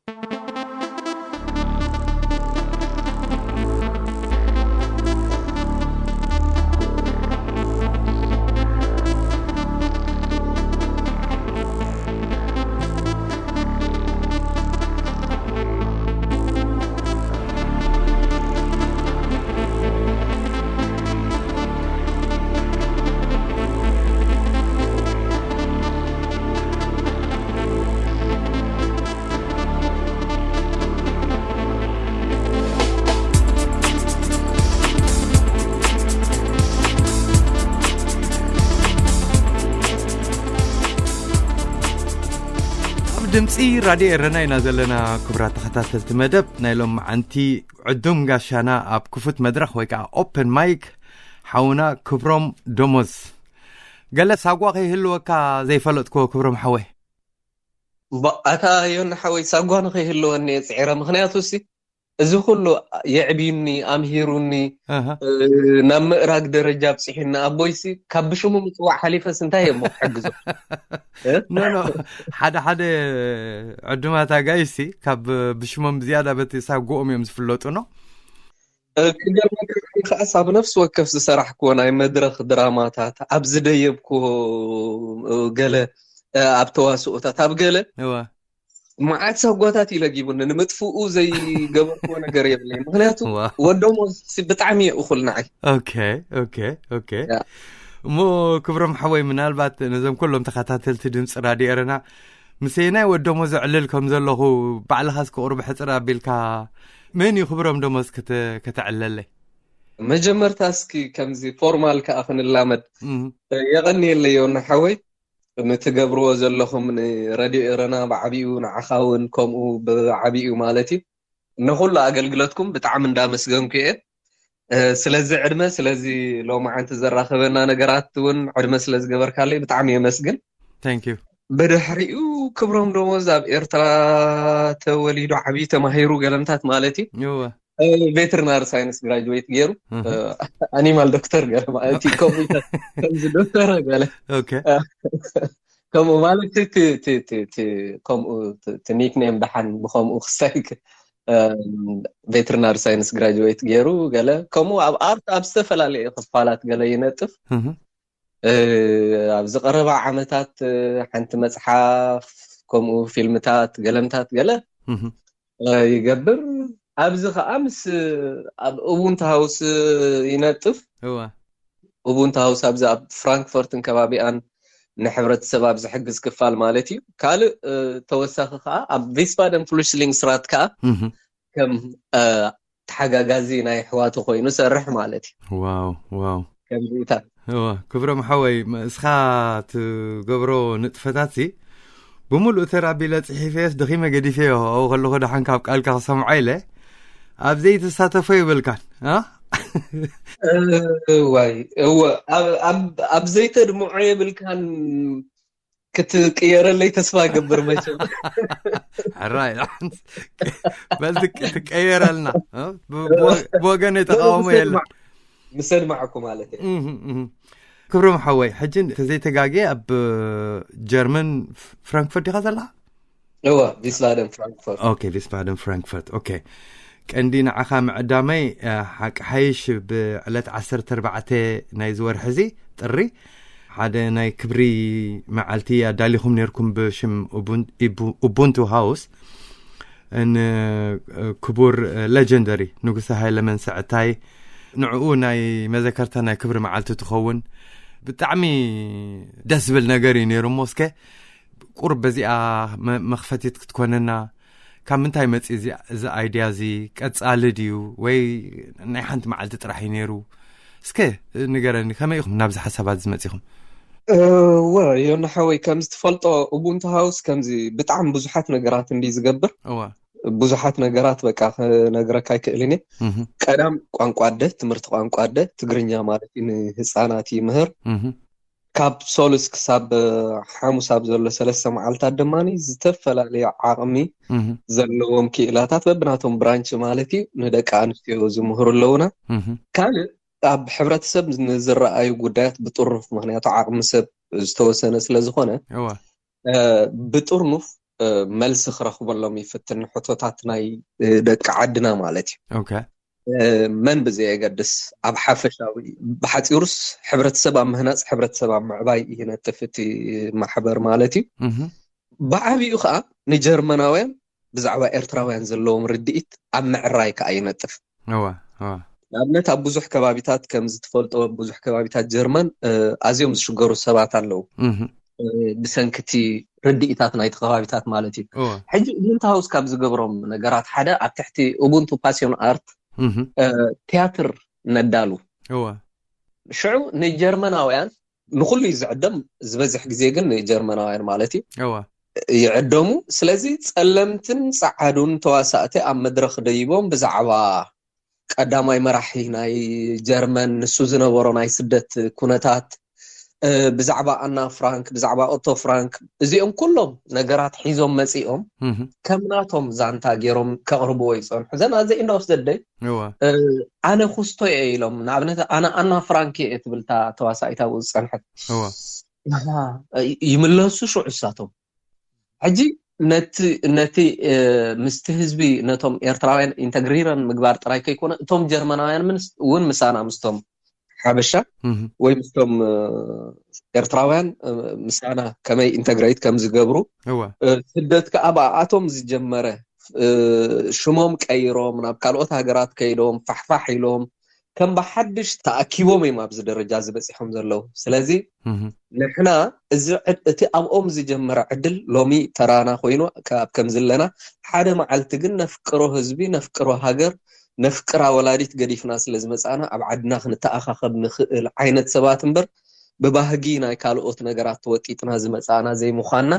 ኣብ ድምፂ ራድዮ ኤረና ኢና ዘለና። ክቡራት ተኸታተልቲ መደብ፣ ናይ ሎም መዓንቲ ዕዱም ጋሻና ኣብ ክፉት መድረኽ ወይ ከዓ ኦፕን ማይክ ሓውና ክብሮም ደሞዝ። ገለ ሳጓ ከይህልወካ ዘይፈለጥክዎ ክብሮም ሓወይ? ኣታ ዮና ሓወይ፣ ሳጓ ንኸይህልወኒ እየ ፅዒረ። ምኽንያቱ ሲ እዚ ኩሉ የዕብዩኒ፣ ኣምሂሩኒ፣ ናብ ምእራግ ደረጃ ኣብፅሑኒ ኣቦይሲ ካብ ብሽሙ ምፅዋዕ ሓሊፈስ እንታይ እየ እሞ ክሕግዞ? ኖ ኖ፣ ሓደ ሓደ ዕዱማት ኣጋይሲ ካብ ብሽሞም ዝያዳ በቲ ሳጎኦም እዮም ዝፍለጡ። ኖ ክገርመካ ከዓስ ኣብ ነፍሲ ወከፍ ዝሰራሕክዎ ናይ መድረኽ ድራማታት፣ ኣብ ዝደየብክዎ ገለ፣ ኣብ ተዋስኦታት፣ ኣብ ገለ እዋ መዓት ሳጓታት ኢለጊቡኒ ንምጥፍኡ ዘይገበርክዎ ነገር የብለይ። ምክንያቱ ወዶሞ ብጣዕሚ እየ እኹል ንዓይ። ኦኬ ኦኬ ኦኬ። እሞ ክብሮም ሓወይ፣ ምናልባት ነዞም ኩሎም ተኸታተልቲ ድምፂ ራድዮ ኤረና ምስየናይ ወዶሞ ዘዕልል ከም ዘለኹ ባዕልኻ እስከ ቁርብ ሕፅር ኣቢልካ፣ መን እዩ ክብሮም ደሞዝ ከተዕለለይ? መጀመርታ እስኪ ከምዚ ፎርማል ከዓ ክንላመድ። የቐንየለይ ዮና ሓወይ፣ ንትገብርዎ ዘለኹም ንረድዮ ኤረና ብዓቢኡ፣ ንዓኻ እውን ከምኡ ብዓቢኡ ማለት እዩ። ንኹሉ ኣገልግሎትኩም ብጣዕሚ እንዳመስገንኩ እየ። ስለዚ ዕድመ፣ ስለዚ ሎማዓንቲ ዘራኸበና ነገራት እውን ዕድመ ስለዝገበርካለይ ብጣዕሚ የመስግን። ብድሕሪኡ ክብሮም ደሞዝ ኣብ ኤርትራ ተወሊዱ ዓብዩ፣ ተማሂሩ ገለምታት ማለት እዩ። ቬተርናሪ ሳይንስ ግራጅዌት ገይሩ፣ ኣኒማል ዶክተር ገለ ማለት እዩ። ከምኡ ከምዚ ዶክተር ገለ ከምኡ ማለት ከምኡ ኒክኔም ደሓን ብከምኡ ክሳይ ቬተርናሪ ሳይንስ ግራጅዌት ገይሩ ገለ ከምኡ ኣብ ኣርት ኣብ ዝተፈላለየ ክፋላት ገለ ይነጥፍ። ኣብዚ ቀረባ ዓመታት ሓንቲ መፅሓፍ፣ ከምኡ ፊልምታት፣ ገለምታት ገለ ይገብር። ኣብዚ ከዓ ምስ ኣብ ኡቡንቱ ሃውስ ይነጥፍ። ኡቡንቱ ሃውስ ኣብዚ ኣብ ፍራንክፈርትን ከባቢኣን ንሕብረተሰብ ኣብ ዝሕግዝ ክፋል ማለት እዩ። ካልእ ተወሳኺ ከዓ ኣብ ቪስባደን ፍሉሽሊንግስራት ከዓ ከም ተሓጋጋዚ ናይ ኣሕዋቱ ኮይኑ ሰርሕ ማለት እዩ። ዋው ዋው። ከምዚታት እወ። ክብሮም ሓወይ፣ እስኻ ትገብሮ ንጥፈታት ሲ ብምሉእ ተራቢለ ጽሒፈየስ ደኺመ ገዲፈዮ። ኣብኡ ከለኹ ደሓን ካብ ቃልካ ክሰምዖ ኢለ ኣብ ዘይትሳተፎ ይብልካን ዋይ እወ፣ ኣብ ዘይተድምዖ የብልካን ክትቅየረለይ ተስፋ ገብር መቸም። ሕራይ በል ትቀየረልና። ብወገን ተቃውሞ የለ። ምስ ኣድማዕኩ ማለት እየ። ክብሮም ሓወይ፣ ሕጂ ተዘይተጋጌ ኣብ ጀርመን ፍራንክፈርት ዲኻ ዘለኻ? እወ፣ ቪስባደን ፍራንክፈርት። ኦኬ፣ ቪስባደን ፍራንክፈርት። ኦኬ። ቀንዲ ንዓኻ ምዕዳመይ፣ ሓቂ ሓይሽ ብዕለት ዓሰርተ ኣርባዕተ ናይ ዝወርሒ እዚ ጥሪ ሓደ ናይ ክብሪ መዓልቲ ኣዳሊኹም ነርኩም ብሽም ኡቡንቱ ሃውስ ንክቡር ሌጀንደሪ ንጉሰ ሃይለ መንሰዕታይ ንዕኡ ናይ መዘከርታ ናይ ክብሪ መዓልቲ ትኸውን። ብጣዕሚ ደስ ዝብል ነገር እዩ ነይሩ። እሞ እስከ ቁርብ በዚኣ መኽፈቲት ክትኮነና ካብ ምንታይ መፂ እዚ ኣይድያ እዚ ቀፃሊ ድዩ ወይ ናይ ሓንቲ መዓልቲ ጥራሕ እዩ ነይሩ? እስከ ንገረኒ፣ ከመይ ኢኹም ናብዚ ሓሳባት ዝመፂኹም? እወ ዮና ሓወይ፣ ከምዚ ትፈልጦ ኡቡንቱ ሃውስ ከምዚ ብጣዕሚ ብዙሓት ነገራት እንዲ ዝገብር። እወ። ብዙሓት ነገራት በቃ ክነግረካ ኣይክእልን እየ። ቀዳም ቋንቋ ኣደ፣ ትምህርቲ ቋንቋ ኣደ ትግርኛ ማለት እዩ፣ ንህፃናት ይምህር። ካብ ሶሉስ ክሳብ ሓሙስ ኣብ ዘሎ ሰለስተ መዓልታት ድማ ዝተፈላለዩ ዓቕሚ ዘለዎም ክኢላታት በብናቶም ብራንች ማለት እዩ ንደቂ ኣንስትዮ ዝምህሩ ኣለውና። ካልእ ኣብ ሕብረተሰብ ንዝረኣዩ ጉዳያት ብጥሩፍ፣ ምክንያቱ ዓቕሚ ሰብ ዝተወሰነ ስለዝኾነ ብጥርኑፍ መልሲ ክረኽበሎም ይፍትን፣ ንሕቶታት ናይ ደቂ ዓድና ማለት እዩ። መን ብዘየገድስ፣ ኣብ ሓፈሻዊ፣ ብሓፂሩስ፣ ሕብረተሰብ ኣብ ምህናፅ፣ ሕብረተሰብ ኣብ ምዕባይ ይነጥፍ እቲ ማሕበር ማለት እዩ። ብዓብኡ ከዓ ንጀርመናውያን ብዛዕባ ኤርትራውያን ዘለዎም ርድኢት ኣብ ምዕራይ ከዓ ይነጥፍ። ንኣብነት፣ ኣብ ብዙሕ ከባቢታት፣ ከምዚ ትፈልጦ፣ ብዙሕ ከባቢታት ጀርመን ኣዝዮም ዝሽገሩ ሰባት ኣለዉ፣ ብሰንክቲ ርድኢታት ናይቲ ከባቢታት ማለት እዩ። ሕጂ ኡቡንቱ ሃውስ ካብ ዝገብሮም ነገራት ሓደ፣ ኣብ ትሕቲ ኡቡንቱ ፓሲዮን ኣርት ቲያትር ነዳሉ። ሽዑ ንጀርመናውያን ንኩሉ እዩ ዝዕደም፣ ዝበዝሕ ግዜ ግን ንጀርመናውያን ማለት እዩ ይዕደሙ። ስለዚ ጸለምትን ጸዓዱን ተዋሳእቲ ኣብ መድረኽ ደይቦም ብዛዕባ ቀዳማይ መራሒ ናይ ጀርመን፣ ንሱ ዝነበሮ ናይ ስደት ኩነታት፣ ብዛዕባ ኣና ፍራንክ፣ ብዛዕባ ኦቶ ፍራንክ፣ እዚኦም ኩሎም ነገራት ሒዞም መጺኦም ከም ናቶም ዛንታ ገይሮም ከቕርብዎ ይጸንሑ። ዘን ኣዘ ኢንድ ኦፍ ዘ ደይ ኣነ ኩስቶ እየ ኢሎም፣ ንኣብነት ኣነ ኣና ፍራንክ እየ ትብል እታ ተዋሳኢት ኣብኡ ዝጸንሐት፣ ይምለሱ ሽዑ እሳቶም። ሕጂ ነቲ ምስቲ ህዝቢ፣ ነቶም ኤርትራውያን ኢንተግሪረን ምግባር ጥራይ ከይኮነ፣ እቶም ጀርመናውያን እውን ምሳና፣ ምስቶም ሓበሻ ወይ ምስቶም ኤርትራውያን ምሳና ከመይ ኢንተግሬት ከም ዝገብሩ፣ ስደት ከዓ ብኣቶም ዝጀመረ፣ ሽሞም ቀይሮም ናብ ካልኦት ሃገራት ከይዶም ፋሕፋሕ ኢሎም ከም ብሓድሽ ተኣኪቦም እዮም ኣብዚ ደረጃ ዝበፂሖም ዘለዉ። ስለዚ ንሕና እዚ እቲ ኣብኦም ዝጀመረ ዕድል ሎሚ ተራና ኮይኑ ኣብ ከም ዘለና፣ ሓደ መዓልቲ ግን ነፍቅሮ ህዝቢ፣ ነፍቅሮ ሃገር፣ ነፍቅራ ወላዲት ገዲፍና ስለ ዝመፃና፣ ኣብ ዓድና ክንተኣኻኸብ ንኽእል ዓይነት ሰባት እምበር፣ ብባህጊ ናይ ካልኦት ነገራት ተወጢጥና ዝመፃና ዘይምዃንና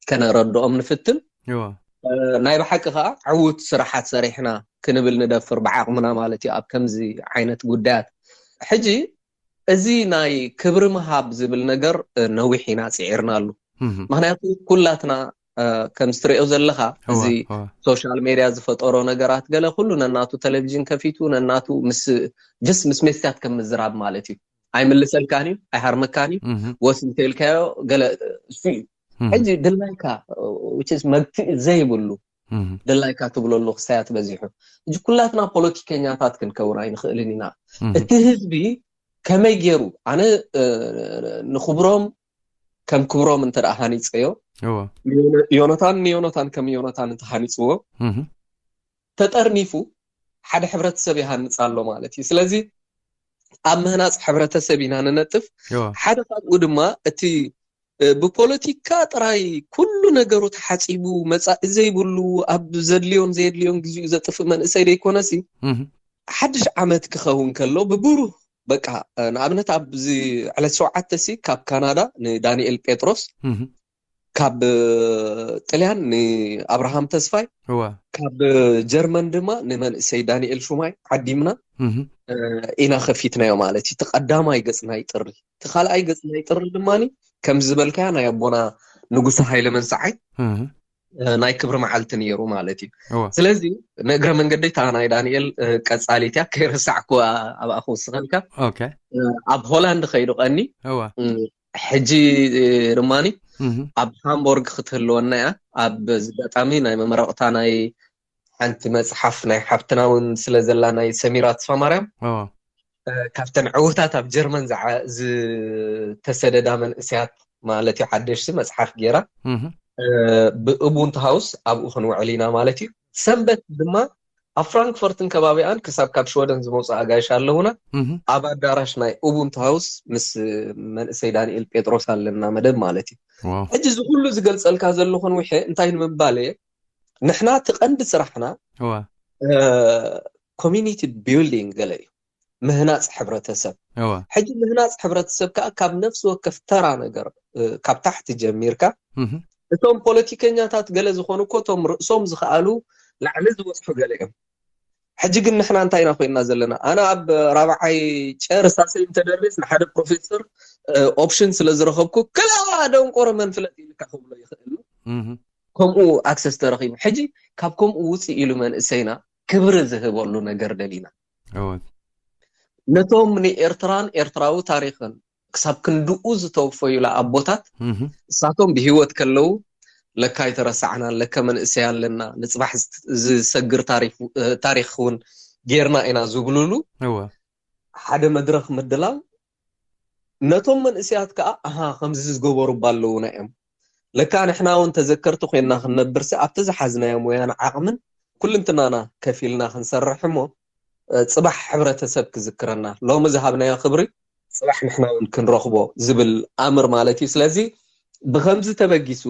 ከነረድኦም ንፍትን። ናይ ብሓቂ ከዓ ዕዉት ስራሓት ሰሪሕና ክንብል ንደፍር፣ ብዓቕምና ማለት እዩ፣ ኣብ ከምዚ ዓይነት ጉዳያት። ሕጂ እዚ ናይ ክብሪ ምሃብ ዝብል ነገር ነዊሕ ኢና ፅዒርናሉ። ምክንያቱ ኩላትና፣ ከምዚ ትሪኦ ዘለካ፣ እዚ ሶሻል ሜድያ ዝፈጠሮ ነገራት፣ ገለ ኩሉ ነናቱ ቴሌቪዥን ከፊቱ፣ ነናቱ ምስ፣ ጀስት ምስ ሜስትያት ከም ምዝራብ ማለት እዩ። ኣይምልሰልካን እዩ፣ ኣይሃርመካን እዩ። ወስ እንተልካዮ ገለ እሱ እዩ። ሕጂ ድላይካ፣ which is መግትኢ ዘይብሉ፣ ድላይካ ትብለሉ ክሳያት በዚሑ። ሕጂ ኩላትና ፖለቲከኛታት ክንከውን ኣይንኽእልን ኢና። እቲ ህዝቢ ከመይ ገይሩ፣ ኣነ ንክብሮም ከም ክብሮም እንተ ደኣ ሃኒፀዮ፣ ዮኖታን ንዮኖታን ከም ዮኖታን እንተሃኒፅዎ፣ ተጠርኒፉ ሓደ ሕብረተሰብ ይሃንፅ ኣሎ ማለት እዩ። ስለዚ ኣብ ምህናፅ ሕብረተሰብ ኢና ንነጥፍ። ሓደ ካብኡ ድማ እቲ ብፖለቲካ ጥራይ ኩሉ ነገሩ ተሓፂቡ፣ መፃኢ ዘይብሉ፣ ኣብ ዘድልዮን ዘየድልዮን ግዚኡ ዘጥፍእ መንእሰይ ዘይኮነሲ፣ ሓድሽ ዓመት ክኸውን ከሎ ብብሩህ፣ በቃ፣ ንኣብነት ኣብዚ ዕለት ሸውዓተ ሲ ካብ ካናዳ ንዳንኤል ጴጥሮስ፣ ካብ ጥልያን ንኣብርሃም ተስፋይ፣ ካብ ጀርመን ድማ ንመንእሰይ ዳንኤል ሹማይ ዓዲምና ኢና ከፊትናዮ ማለት እዩ። እቲ ቀዳማይ ገጽ ናይ ጥሪ። እቲ ካልኣይ ገጽ ናይ ጥሪ ድማ ከምዚ ዝበልካያ ናይ ኣቦና ንጉሰ ሃይለ መንሰዓይ ናይ ክብሪ መዓልቲ ነይሩ ማለት እዩ። ስለዚ ንእግረ መንገደይ እታ ናይ ዳንኤል ቀጻሊት እያ፣ ከይረሳዕኩዋ ኣብኣ ክውስኸልካ። ኣብ ሆላንድ ከይዱ ቀኒ ሕጂ ድማ ኣብ ሃምቦርግ ክትህልወና እያ። ኣብ ኣጋጣሚ ናይ መመረቕታ ናይ ሓንቲ መጽሓፍ ናይ ሓብትና እውን ስለ ዘላ፣ ናይ ሰሚራ ተስፋማርያም፣ ካብተን ዕውታት ኣብ ጀርመን ዝተሰደዳ መንእሰያት ማለት እዩ፣ ሓደሽቲ መጽሓፍ ገይራ ብኡቡንቱ ሃውስ ኣብኡ ክንውዕል ኢና ማለት እዩ። ሰንበት ድማ ኣብ ፍራንክፈርትን ከባቢኣን ክሳብ ካብ ሽወደን ዝመፁ ኣጋይሽ ኣለውና። ኣብ ኣዳራሽ ናይ ኡቡንቱ ሃውስ ምስ መንእሰይ ዳንኤል ጴጥሮስ ኣለና መደብ ማለት እዩ። ሕጂ እዚ ኩሉ ዝገልፀልካ ዘለኹን ውሐ እንታይ ንምባል እየ፣ ንሕና እቲ ቀንዲ ስራሕና ኮሚኒቲ ቢልዲንግ ገለ እዩ፣ ምህናፅ ሕብረተሰብ። ሕጂ ምህናፅ ሕብረተሰብ ከዓ ካብ ነፍሲ ወከፍ ተራ ነገር፣ ካብ ታሕቲ ጀሚርካ፣ እቶም ፖለቲከኛታት ገለ ዝኾኑ እኮ እቶም ርእሶም ዝኸኣሉ ላዕሊ ዝበፅሑ ገለ እዮም። ሕጂ ግን ንሕና እንታይ ኢና ኮይንና ዘለና? ኣነ ኣብ ራብዓይ ጨር ሳሰይ እንተደርስ ንሓደ ፕሮፌሰር ኦፕሽን ስለ ዝረኸብኩ፣ ክላ ደንቆሮ መን ፍለጥ ኢልካ ክብሎ ይኽእል። ከምኡ ኣክሰስ ተረኺቡ። ሕጂ ካብ ከምኡ ውፅእ ኢሉ መንእሰይና ክብሪ ዝህበሉ ነገር ደሊና። ነቶም ንኤርትራን ኤርትራዊ ታሪኽን ክሳብ ክንድኡ ዝተወፈዩላ ኣቦታት፣ እሳቶም ብህይወት ከለዉ ለካ ኣይተረሳዕናን፣ ለከ መንእሰይ ኣለና፣ ንጽባሕ ዝሰግር ታሪኽ እውን ጌርና ኢና ዝብሉሉ ሓደ መድረኽ ምድላው፣ ነቶም መንእሰያት ከዓ ኣሃ ከምዚ ዝገበሩ ባ ኣለዉና እዮም፣ ለካ ንሕና እውን ተዘከርቲ ኮይንና ክንነብርሲ ኣብቲ ዝሓዝናዮ ሞያን ዓቕምን ኩልንትናና ከፊልና ክንሰርሕ እሞ፣ ጽባሕ ሕብረተሰብ ክዝክረና፣ ሎሚ ዝሃብናዮ ክብሪ ጽባሕ ንሕና እውን ክንረኽቦ ዝብል ኣምር ማለት እዩ። ስለዚ ብኸምዚ ተበጊሱ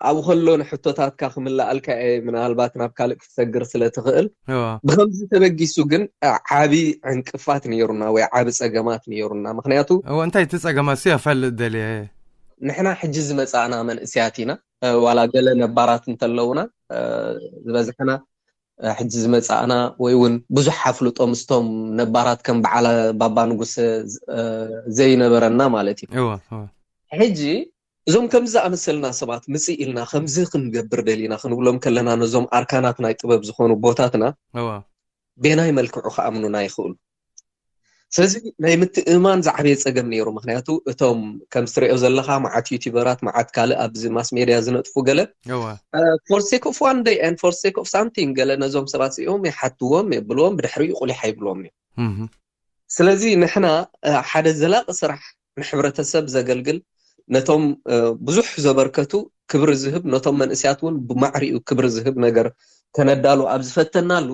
ኣብኡ ከሎ ንሕቶታትካ ክምልኣልካ እየ፣ ምናልባት ናብ ካልእ ክትሰግር ስለ ትኽእል። ብኸምዚ ተበጊሱ ግን ዓቢ ዕንቅፋት ነይሩና ወይ ዓቢ ጸገማት ነይሩና። ምኽንያቱ እንታይ እቲ ጸገማት ሲ ኣፋልጥ ደልየ። ንሕና ሕጂ ዝመጻእና መንእሰያት ኢና። ዋላ ገለ ነባራት እንተለውና፣ ዝበዝሕና ሕጂ ዝመጻእና ወይ እውን ብዙሕ ኣፍልጦ ምስቶም ነባራት ከም በዓል ባባ ንጉሰ ዘይነበረና ማለት እዩ። ሕጂ እዞም ከምዚ ዝኣመሰልና ሰባት ምጽእ ኢልና ከምዚ ክንገብር ደሊና ክንብሎም ከለና፣ ነዞም ኣርካናት ናይ ጥበብ ዝኾኑ ቦታትና ቤናይ መልክዑ ክኣምኑና ይኽእሉ። ስለዚ ናይ ምትእምማን ዝዓበየ ጸገም ነይሩ። ምኽንያቱ እቶም ከም ትሪኦ ዘለኻ መዓት ዩቲበራት፣ መዓት ካልእ ኣብዚ ማስ ሜድያ ዝነጥፉ ገለ for sake of one day and for sake of something ገለ ነዞም ሰባት እዚኦም ይሓትዎም የብልዎም፣ ብድሕሪኡ ቁሊሕ ኣይብልዎም እዮም። ስለዚ ንሕና ሓደ ዘላቂ ስራሕ ንሕብረተሰብ ዘገልግል፣ ነቶም ብዙሕ ዘበርከቱ ክብሪ ዝህብ፣ ነቶም መንእስያት እውን ብማዕሪኡ ክብሪ ዝህብ ነገር ከነዳሉ ኣብ ዝፈተናሉ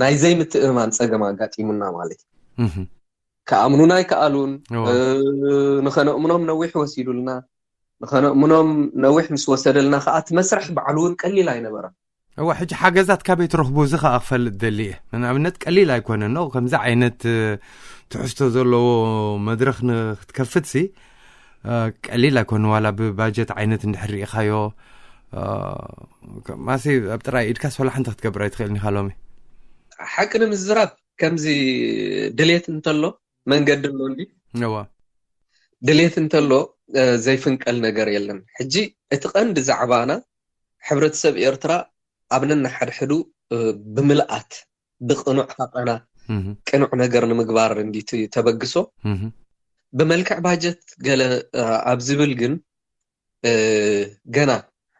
ናይ ዘይምትእምማን ጸገም ኣጋጢሙና ማለት እዩ። ክኣምኑና ኣይከኣሉን። ንኸነእምኖም ነዊሕ ወሲዱልና። ንኸነእምኖም ነዊሕ ምስ ወሰደልና ከዓ እቲ መስርሕ ባዕሉ እውን ቀሊል ኣይነበረን። እዋ፣ ሕጂ ሓገዛት ካበይ ትረኽቡ? እዚ ከዓ ክፈልጥ ደሊ እየ። ንኣብነት ቀሊል ኣይኮነን ነው ከምዚ ዓይነት ትሕዝቶ ዘለዎ መድረኽ ንክትከፍትሲ ቀሊል ኣይኮነ። ዋላ ብባጀት ዓይነት እንድሕር ርኢኻዮ ማሲ ኣብ ጥራይ ኢድካስ ወላ ሓንቲ ክትገብር ኣይትኽእልን ኢኻ ሎሚ። ሓቂ ንምዝራብ ከምዚ ድሌት እንተሎ መንገዲ ኣሎ እንዲ እዋ። ድሌት እንተሎ ዘይፍንቀል ነገር የለን። ሕጂ እቲ ቀንዲ ዛዕባና ሕብረተሰብ ኤርትራ ኣብ ነንሓድሕዱ ብምልኣት ብቅኑዕ ሃቐና ቅኑዕ ነገር ንምግባር እንዲ ተበግሶ ብመልክዕ ባጀት ገለ ኣብ ዝብል ግን ገና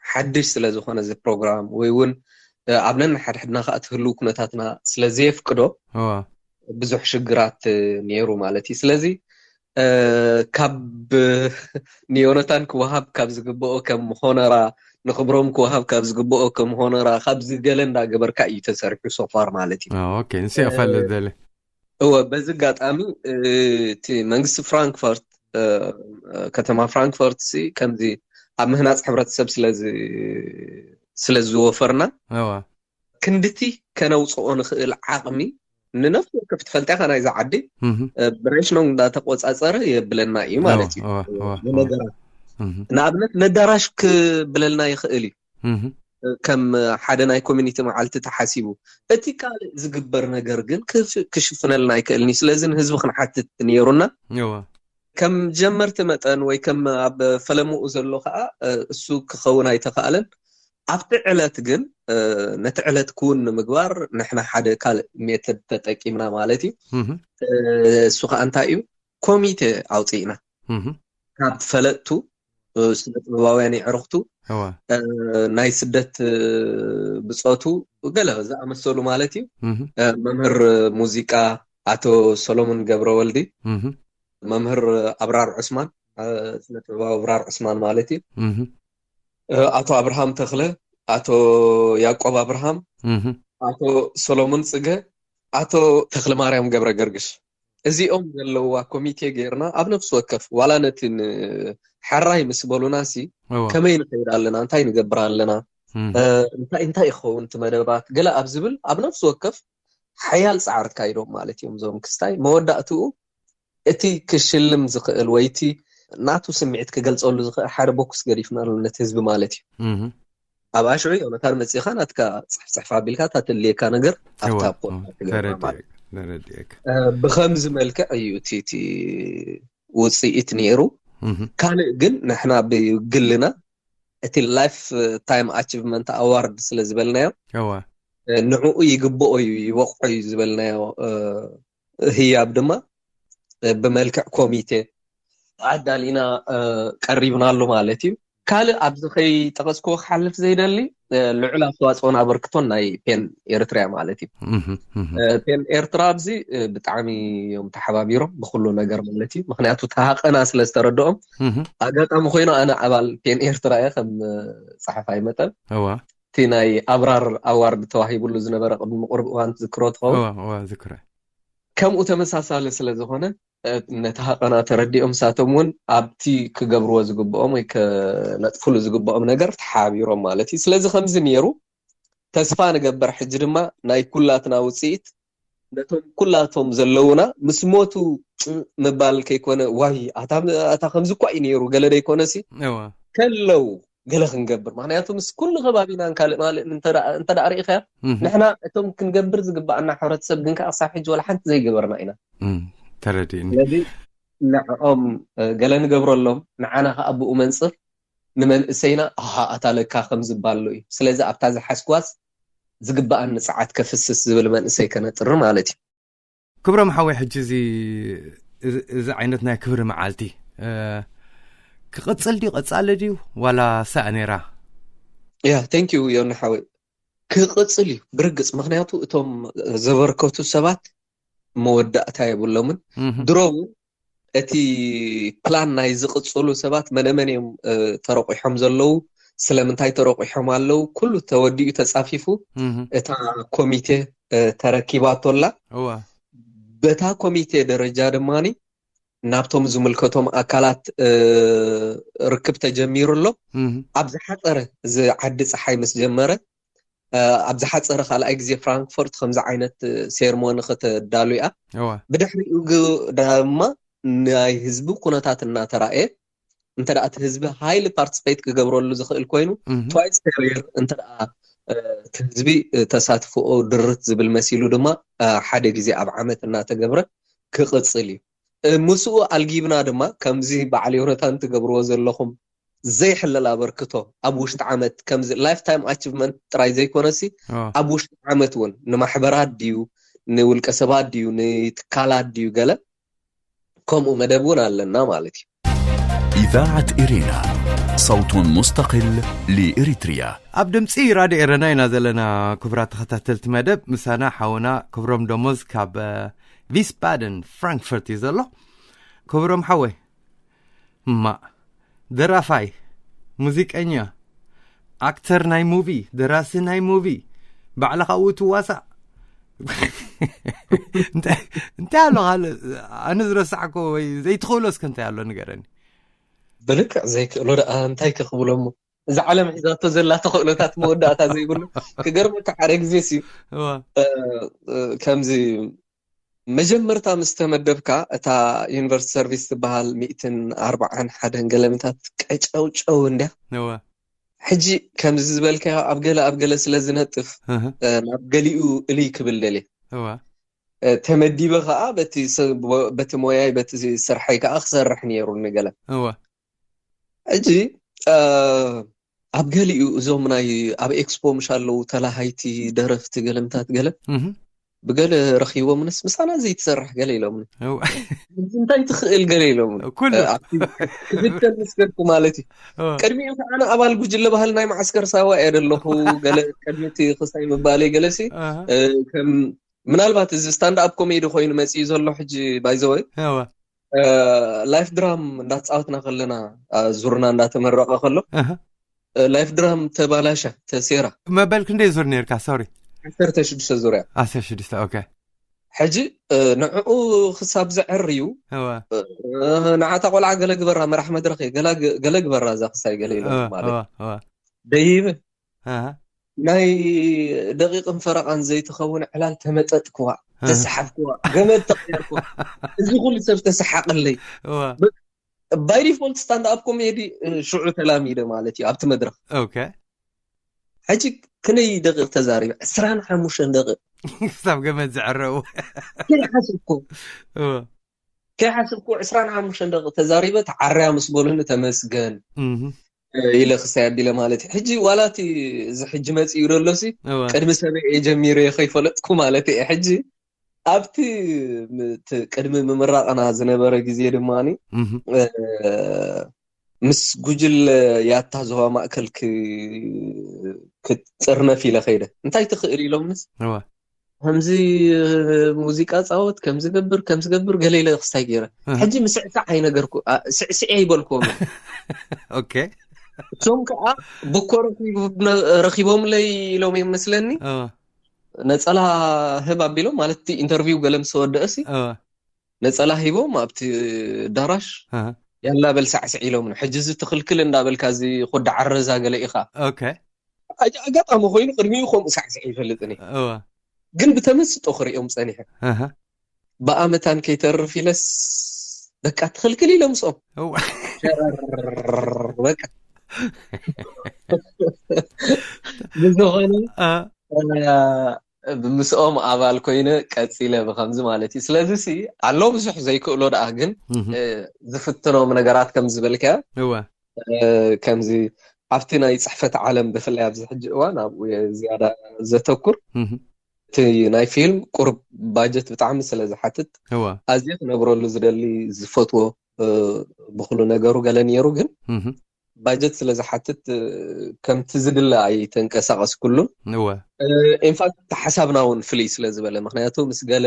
ሓድሽ ስለ ዝኾነ እዚ ፕሮግራም ወይ እውን ኣብ ነንሓድሕድና ከዓ እቲ ህልው ኩነታትና ስለ ዘየፍቅዶ ብዙሕ ሽግራት ነይሩ ማለት እዩ። ስለዚ ካብ ንዮነታን ክወሃብ ካብ ዝግብኦ ከም ሆነራ፣ ንክብሮም ክወሃብ ካብ ዝግብኦ ከም ሆነራ ካብዚ ገለ እንዳገበርካ እዩ ተሰሪሑ ሶፋር ማለት እዩ። ንስ ያፋለ ደለ እወ፣ በዚ ኣጋጣሚ እቲ መንግስቲ ፍራንክፈርት፣ ከተማ ፍራንክፈርት ሲ ከምዚ ኣብ ምህናፅ ሕብረተሰብ ስለ ዝወፈርና ክንድቲ ከነውፅኦ ንኽእል ዓቕሚ ንነፍሲ ወከፍ ትፈልጥ ኢኻ ናይዛ ዓዲ ብሬሽኖ እንዳተቆፃፀረ የብለና እዩ ማለት እዩ። ንነገራት ንኣብነት ነዳራሽ ክብለልና ይኽእል እዩ ከም ሓደ ናይ ኮሚኒቲ መዓልቲ ተሓሲቡ እቲ ካልእ ዝግበር ነገር ግን ክሽፍነልና ኣይክእልን እዩ። ስለዚ ንህዝቢ ክንሓትት ነይሩና። ከም ጀመርቲ መጠን ወይ ከም ኣብ ፈለምኡ ዘሎ ከዓ እሱ ክኸውን ኣይተኻእለን። ኣብቲ ዕለት ግን ነቲ ዕለት ክውን ንምግባር ንሕና ሓደ ካልእ ሜተድ ተጠቂምና ማለት እዩ። እሱ ከዓ እንታይ እዩ? ኮሚቴ ኣውፅእና ካብ ፈለጥቱ ስነ ጥበባውያን የዕርኽቱ ናይ ስደት ብፆቱ ገለ ዝኣመሰሉ ማለት እዩ። መምህር ሙዚቃ ኣቶ ሰሎሞን ገብረ ወልዲ፣ መምህር ኣብራር ዑስማን፣ ስነ ጥበባዊ ኣብራር ዑስማን ማለት እዩ። ኣቶ ኣብርሃም ተኽለ፣ ኣቶ ያዕቆብ ኣብርሃም፣ ኣቶ ሰሎሞን ፅገ፣ ኣቶ ተኽለ ማርያም ገብረ ገርግሽ፣ እዚኦም ዘለውዋ ኮሚቴ ገይርና ኣብ ነፍሲ ወከፍ ዋላ ነቲ ሕራይ ምስ በሉና ሲ ከመይ ንኸይድ ኣለና፣ እንታይ ንገብር ኣለና፣ እንታይ እንታይ ይኸውን እቲ መደባት ገለ ኣብ ዝብል ኣብ ነፍሲ ወከፍ ሓያል ፃዕሪ ኣካይዶም ማለት እዮም። እዞም ክስታይ መወዳእትኡ እቲ ክሽልም ዝኽእል ወይ እቲ ናቱ ስምዒት ክገልፀሉ ዝኽእል ሓደ ቦክስ ገዲፍናሉ ነቲ ህዝቢ ማለት እዩ። ኣብ ኣሽዑ ዮናታን መፂኻ ናትካ ፅሕፍ ፅሕፍ ኣቢልካ እታ ተድልየካ ነገር ኣብታ ብኸምዚ መልክዕ እዩ እቲ ውፅኢት ነይሩ። ካልእ ግን ንሕና ብግልና እቲ ላይፍ ታይም ኣቺቭመንት ኣዋርድ ስለ ዝበልናዮ ንዕኡ ይግብኦ እዩ ይበቕዖ እዩ ዝበልናዮ ህያብ ድማ ብመልክዕ ኮሚቴ ኣዳሊና ቀሪብናሉ ማለት እዩ። ካልእ ኣብዚ ከይጠቐስክዎ ክሓልፍ ዘይደሊ ልዑል ኣስተዋፅኦን ኣበርክቶን ናይ ፔን ኤርትርያ ማለት እዩ። ፔን ኤርትራ ኣብዚ ብጣዕሚ እዮም ተሓባቢሮም ብኩሉ ነገር ማለት እዩ። ምክንያቱ ተሃቀና ስለ ዝተረድኦም ኣጋጣሚ ኮይኑ ኣነ ኣባል ፔን ኤርትራ እየ ከም ፀሓፋይ መጠን እቲ ናይ ኣብራር ኣዋርድ ተዋሂብሉ ዝነበረ ቅድሚ ቁርብ እዋን ትዝክሮ ትኸውን። ከምኡ ተመሳሳሊ ስለ ዝኾነ ነቲ ሃቐና ተረዲኦም ሳቶም እውን ኣብቲ ክገብርዎ ዝግብኦም ወይ ከነጥፍሉ ዝግብኦም ነገር ተሓቢሮም ማለት እዩ። ስለዚ ከምዚ ነይሩ ተስፋ ንገብር። ሕጂ ድማ ናይ ኩላትና ውፅኢት ነቶም ኩላቶም ዘለውና ምስ ሞቱ ምባል ከይኮነ ዋይ ኣታ ከምዚ እኳ እዩ ነይሩ ገለ ደይኮነሲ ከለው ገለ ክንገብር ምክንያቱ ምስ ኩሉ ከባቢናን ካልእ ማልእን እንተ ርኢኸያ ንሕና እቶም ክንገብር ዝግባኣና ሕብረተሰብ ግን ከዓ ክሳብ ሕጂ ወላ ሓንቲ ዘይገበርና ኢና። ተረዲእኒ። ስለዚ ንዕኦም ገለ ንገብረሎም ንዓና ከዓ ብኡ መንፅር ንመንእሰይና ኣሃ ኣታ ለካ ከም ዝበሃሎ እዩ። ስለዚ ኣብታ ዝሓስኳስ ዝግባኣኒ ፀዓት ከፍስስ ዝብል መንእሰይ ከነጥሪ ማለት እዩ። ክብሮም ሓወይ ሕጂ እዚ እዚ ዓይነት ናይ ክብሪ መዓልቲ ክቕፅል ድዩ ቀፃሊ ድዩ ዋላ ሳእ ነይራ? ያ thank you ዮኒ ሓወይ ክቕፅል እዩ ብርግፅ ምክንያቱ እቶም ዘበርከቱ ሰባት መወዳእታ የብሎምን። ድሮ እውን እቲ ፕላን ናይ ዝቕፅሉ ሰባት መነመን እዮም ተረቂሖም ዘለዉ ስለምንታይ ተረቂሖም ኣለዉ ኩሉ ተወዲኡ ተፃፊፉ እታ ኮሚቴ ተረኪባቶላ በታ ኮሚቴ ደረጃ ድማ ናብቶም ዝምልከቶም ኣካላት ርክብ ተጀሚሩ ኣሎ። ኣብ ዝሓፀረ እዚ ዓዲ ፀሓይ ምስ ጀመረ ኣብ ዝሓፀረ ካልኣይ ግዜ ፍራንክፈርት ከምዚ ዓይነት ሴርሞኒ ከተዳሉ እያ። ብድሕሪኡ ድማ ናይ ህዝቢ ኩነታት እናተራእየ እንተ እቲ ህዝቢ ሃይሊ ፓርቲስፔት ክገብረሉ ዝኽእል ኮይኑ twice per year እንተ እቲ ህዝቢ ተሳትፎኦ ድርት ዝብል መሲሉ ድማ ሓደ ግዜ ኣብ ዓመት እናተገብረ ክቕፅል እዩ። ምስኡ ኣልጊብና ድማ ከምዚ በዓል ዮነታን ትገብርዎ ዘለኹም ዘይሕለል ኣበርክቶ ኣብ ውሽጢ ዓመት ከምዚ ላይፍ ታይም ኣቺቭመንት ጥራይ ዘይኮነሲ ኣብ ውሽጢ ዓመት እውን ንማሕበራት ድዩ ንውልቀ ሰባት ድዩ ንትካላት ድዩ ገለ ከምኡ መደብ እውን ኣለና ማለት እዩ። إذاعة إرينا صوت مستقل لإريتريا ኣብ ድምፂ ራድዮ ኤረና ኢና ዘለና። ክቡራት ተኸታተልቲ መደብ ምሳና ሓውና ክብሮም ደሞዝ ካብ ቪስባደን ፍራንክፈርት እዩ ዘሎ። ክብሮም ሓወይ እማ ደራፋይ፣ ሙዚቀኛ፣ ኣክተር ናይ ሙቪ፣ ደራሲ ናይ ሙቪ፣ ባዕልኻ እውን ትዋሳእ እንታይ ኣሎ ካልእ ኣነ ዝረሳዕኮ ወይ ዘይትኽእሎ እስከ እንታይ ኣሎ ንገረኒ። ብልክዕ ዘይክእሎ ደኣ እንታይ ከኽብሎ እሞ እዛ ዓለም ሒዛቶ ዘላ ተኽእሎታት መወዳእታ ዘይብሉ ክገርመካ ሓደ ግዜ ሲ ከምዚ መጀመርታ ምስ ተመደብካ እታ ዩኒቨርሲቲ ሰርቪስ ትበሃል ሚእትን ኣርባዓን ሓደን ገለምታት ቀጨውጨው እንድያ ሕጂ ከምዚ ዝበልካዮ ኣብ ገለ ኣብ ገለ ስለ ዝነጥፍ ናብ ገሊኡ እልይ ክብል ደልየ ተመዲበ ከዓ በቲ ሞያይ በቲ ስርሐይ ከዓ ክሰርሕ ነይሩ ንገለ ሕጂ ኣብ ገሊኡ እዞም ናይ ኣብ ኤክስፖ ምሽ ኣለዉ ተላሃይቲ ደረፍቲ ገለምታት ገለ ብገለ ረኪቦምንስ ምሳና ዘይትሰርሕ ገለ ኢሎምኒ እንታይ ትኽእል ገለ ኢሎምኒ ክብተል ምስ ገድኩ ማለት እዩ ቅድሚኡ ከዓነ ኣባል ጉጅለ ባህል ናይ ማዓስከር ሳዋ እየ ደለኹ ገለ ቅድሚ እቲ ክሳይ ምባለይ ገለሲ ከም ምናልባት እዚ ስታንድ ኣፕ ኮሜዲ ኮይኑ መፅኡ ዘሎ ሕጂ ባይዘወይ ላይፍ ድራም እንዳተፃወትና ከለና ዙርና እንዳተመረቀ ከሎ ላይፍ ድራም ተባላሻ ተሴራ መበል ክንደይ ዙር ነርካ ሶሪ ዓሰርተ ሽዱሽተ ዙርያ ዓሰርተ ሽዱሽተ ኦኬ ሕጂ ንዕኡ ክሳብ ዘዕር እዩ ንዓታ ቆልዓ ገለ ግበራ መራሕ መድረክ ገለ ግበራ እዛ ክሳይ ገለ ኢሎ ማለት ደይብ ናይ ደቂቅን ፈረቃን ዘይትኸውን ዕላል ተመጠጥክዋ ተሰሓብክዋ ገመድ ተቀየርክዋ እዚ ኩሉ ሰብ ተሰሓቀለይ ባይ ዲፎልት ስታንድ ኣፕ ኮሜዲ ሽዑ ተላሚደ ማለት እዩ ኣብቲ መድረክ ሕጂ ክንደይ ደቂቅ ተዛሪበ ዕስራን ሓሙሽተን ደቂቅ ክሳብ ገመድ ዘዕረቡ ከይሓስብኩ ከይሓስብኩ ዕስራን ሓሙሽተን ደቂቅ ተዛሪበ ተዓርያ ምስ በሉኒ ተመስገን ኢለ ክሳይ ኣቢለ ማለት እዩ ሕጂ ዋላ እቲ እዚ ሕጂ መፂኡ ደሎሲ ቅድሚ ሰበ እየ ጀሚረ ከይፈለጥኩ ማለት እየ ሕጂ ኣብቲ ቅድሚ ምምራቕና ዝነበረ ግዜ ድማ ምስ ጉጅለ ያታ ዞባ ማእከል ክ- ክጥርነፍ ኢለ ከይደ። እንታይ ትኽእል ኢሎምንስ፣ እወ ከምዚ ሙዚቃ ፃወት፣ ከምዚ ገብር፣ ከምዚ ገብር፣ ገለ ኢለ ክስታይ ገይረ። እህ። ሕጂ ምስዕሳዕ ኣይነገርኩ፣ አ፣ ስዕስዕ ኣይበልክዎም። ኦኬ እቶም ከዓ ብኮ ረኪቡ-፣ ረኪቦምለይ ኢሎም እዮም መስለኒ። እወ ነፀላ ህብ ኣቢሎም፣ ማለት፣ እቲ ኢንተርቪው ገለ ምስ ተወደእሲ እወ ነፀላ ሂቦም ኣብቲ ዳራሽ እህ። ያላ በል ሳዕስዕ ኢሎም። ሕጂ እዚ ትኽልክል እንዳበልካ፣ እዚ ኮዳ ዓረዛ ገለ ኢኻ። ኦኬ ኣጋ- ኣጋጣሚ ኮይኑ ቅድሚኡ ከምኡ ሳዕስዕ ይፈልጥኒ፣ እወ ግን ብተመስጦ ክሪኦም ፀኒሐ። እህ። ብኣመታን ከይተርፍ ኢለስ በቃ ትኽልክል ኢሎም ምስኦም እወ በቃ ብዝኾነ እ፣ እ፣ ብምስኦም ኣባል ኮይነ ቀፂለ ብከምዚ ማለት እዩ። ስለዚ ሲ ኣሎ ብዙሕ ዘይክእሎ ደኣ ግን እህ። እ፣ ዝፍትኖም ነገራት ከም ዝበልካዮ እወ እ፣ ከምዚ ኣብቲ ናይ ፅሕፈት ዓለም ብፍላይ ኣብዚ ሕጂ እዋን ኣብኡ እየ ዝያዳ ዘተኩር። እህ። እቲ ናይ ፊልም ቁሩብ ባጀት ብጣዕሚ ስለ ዝሓትት እወ ኣዝየ ክነብረሉ ዝደሊ ዝፈትዎ እ፣ ብኩሉ ነገሩ ገለ ነይሩ፣ ግን እህ። ባጀት ስለ ዝሓትት እ፣ ከምቲ ዝድለ ኣይተንቀሳቀስኩሉን። እወ ኢንፋክት ሓሳብና እውን ፍልይ ስለ ዝበለ፣ ምክንያቱ ምስ ገለ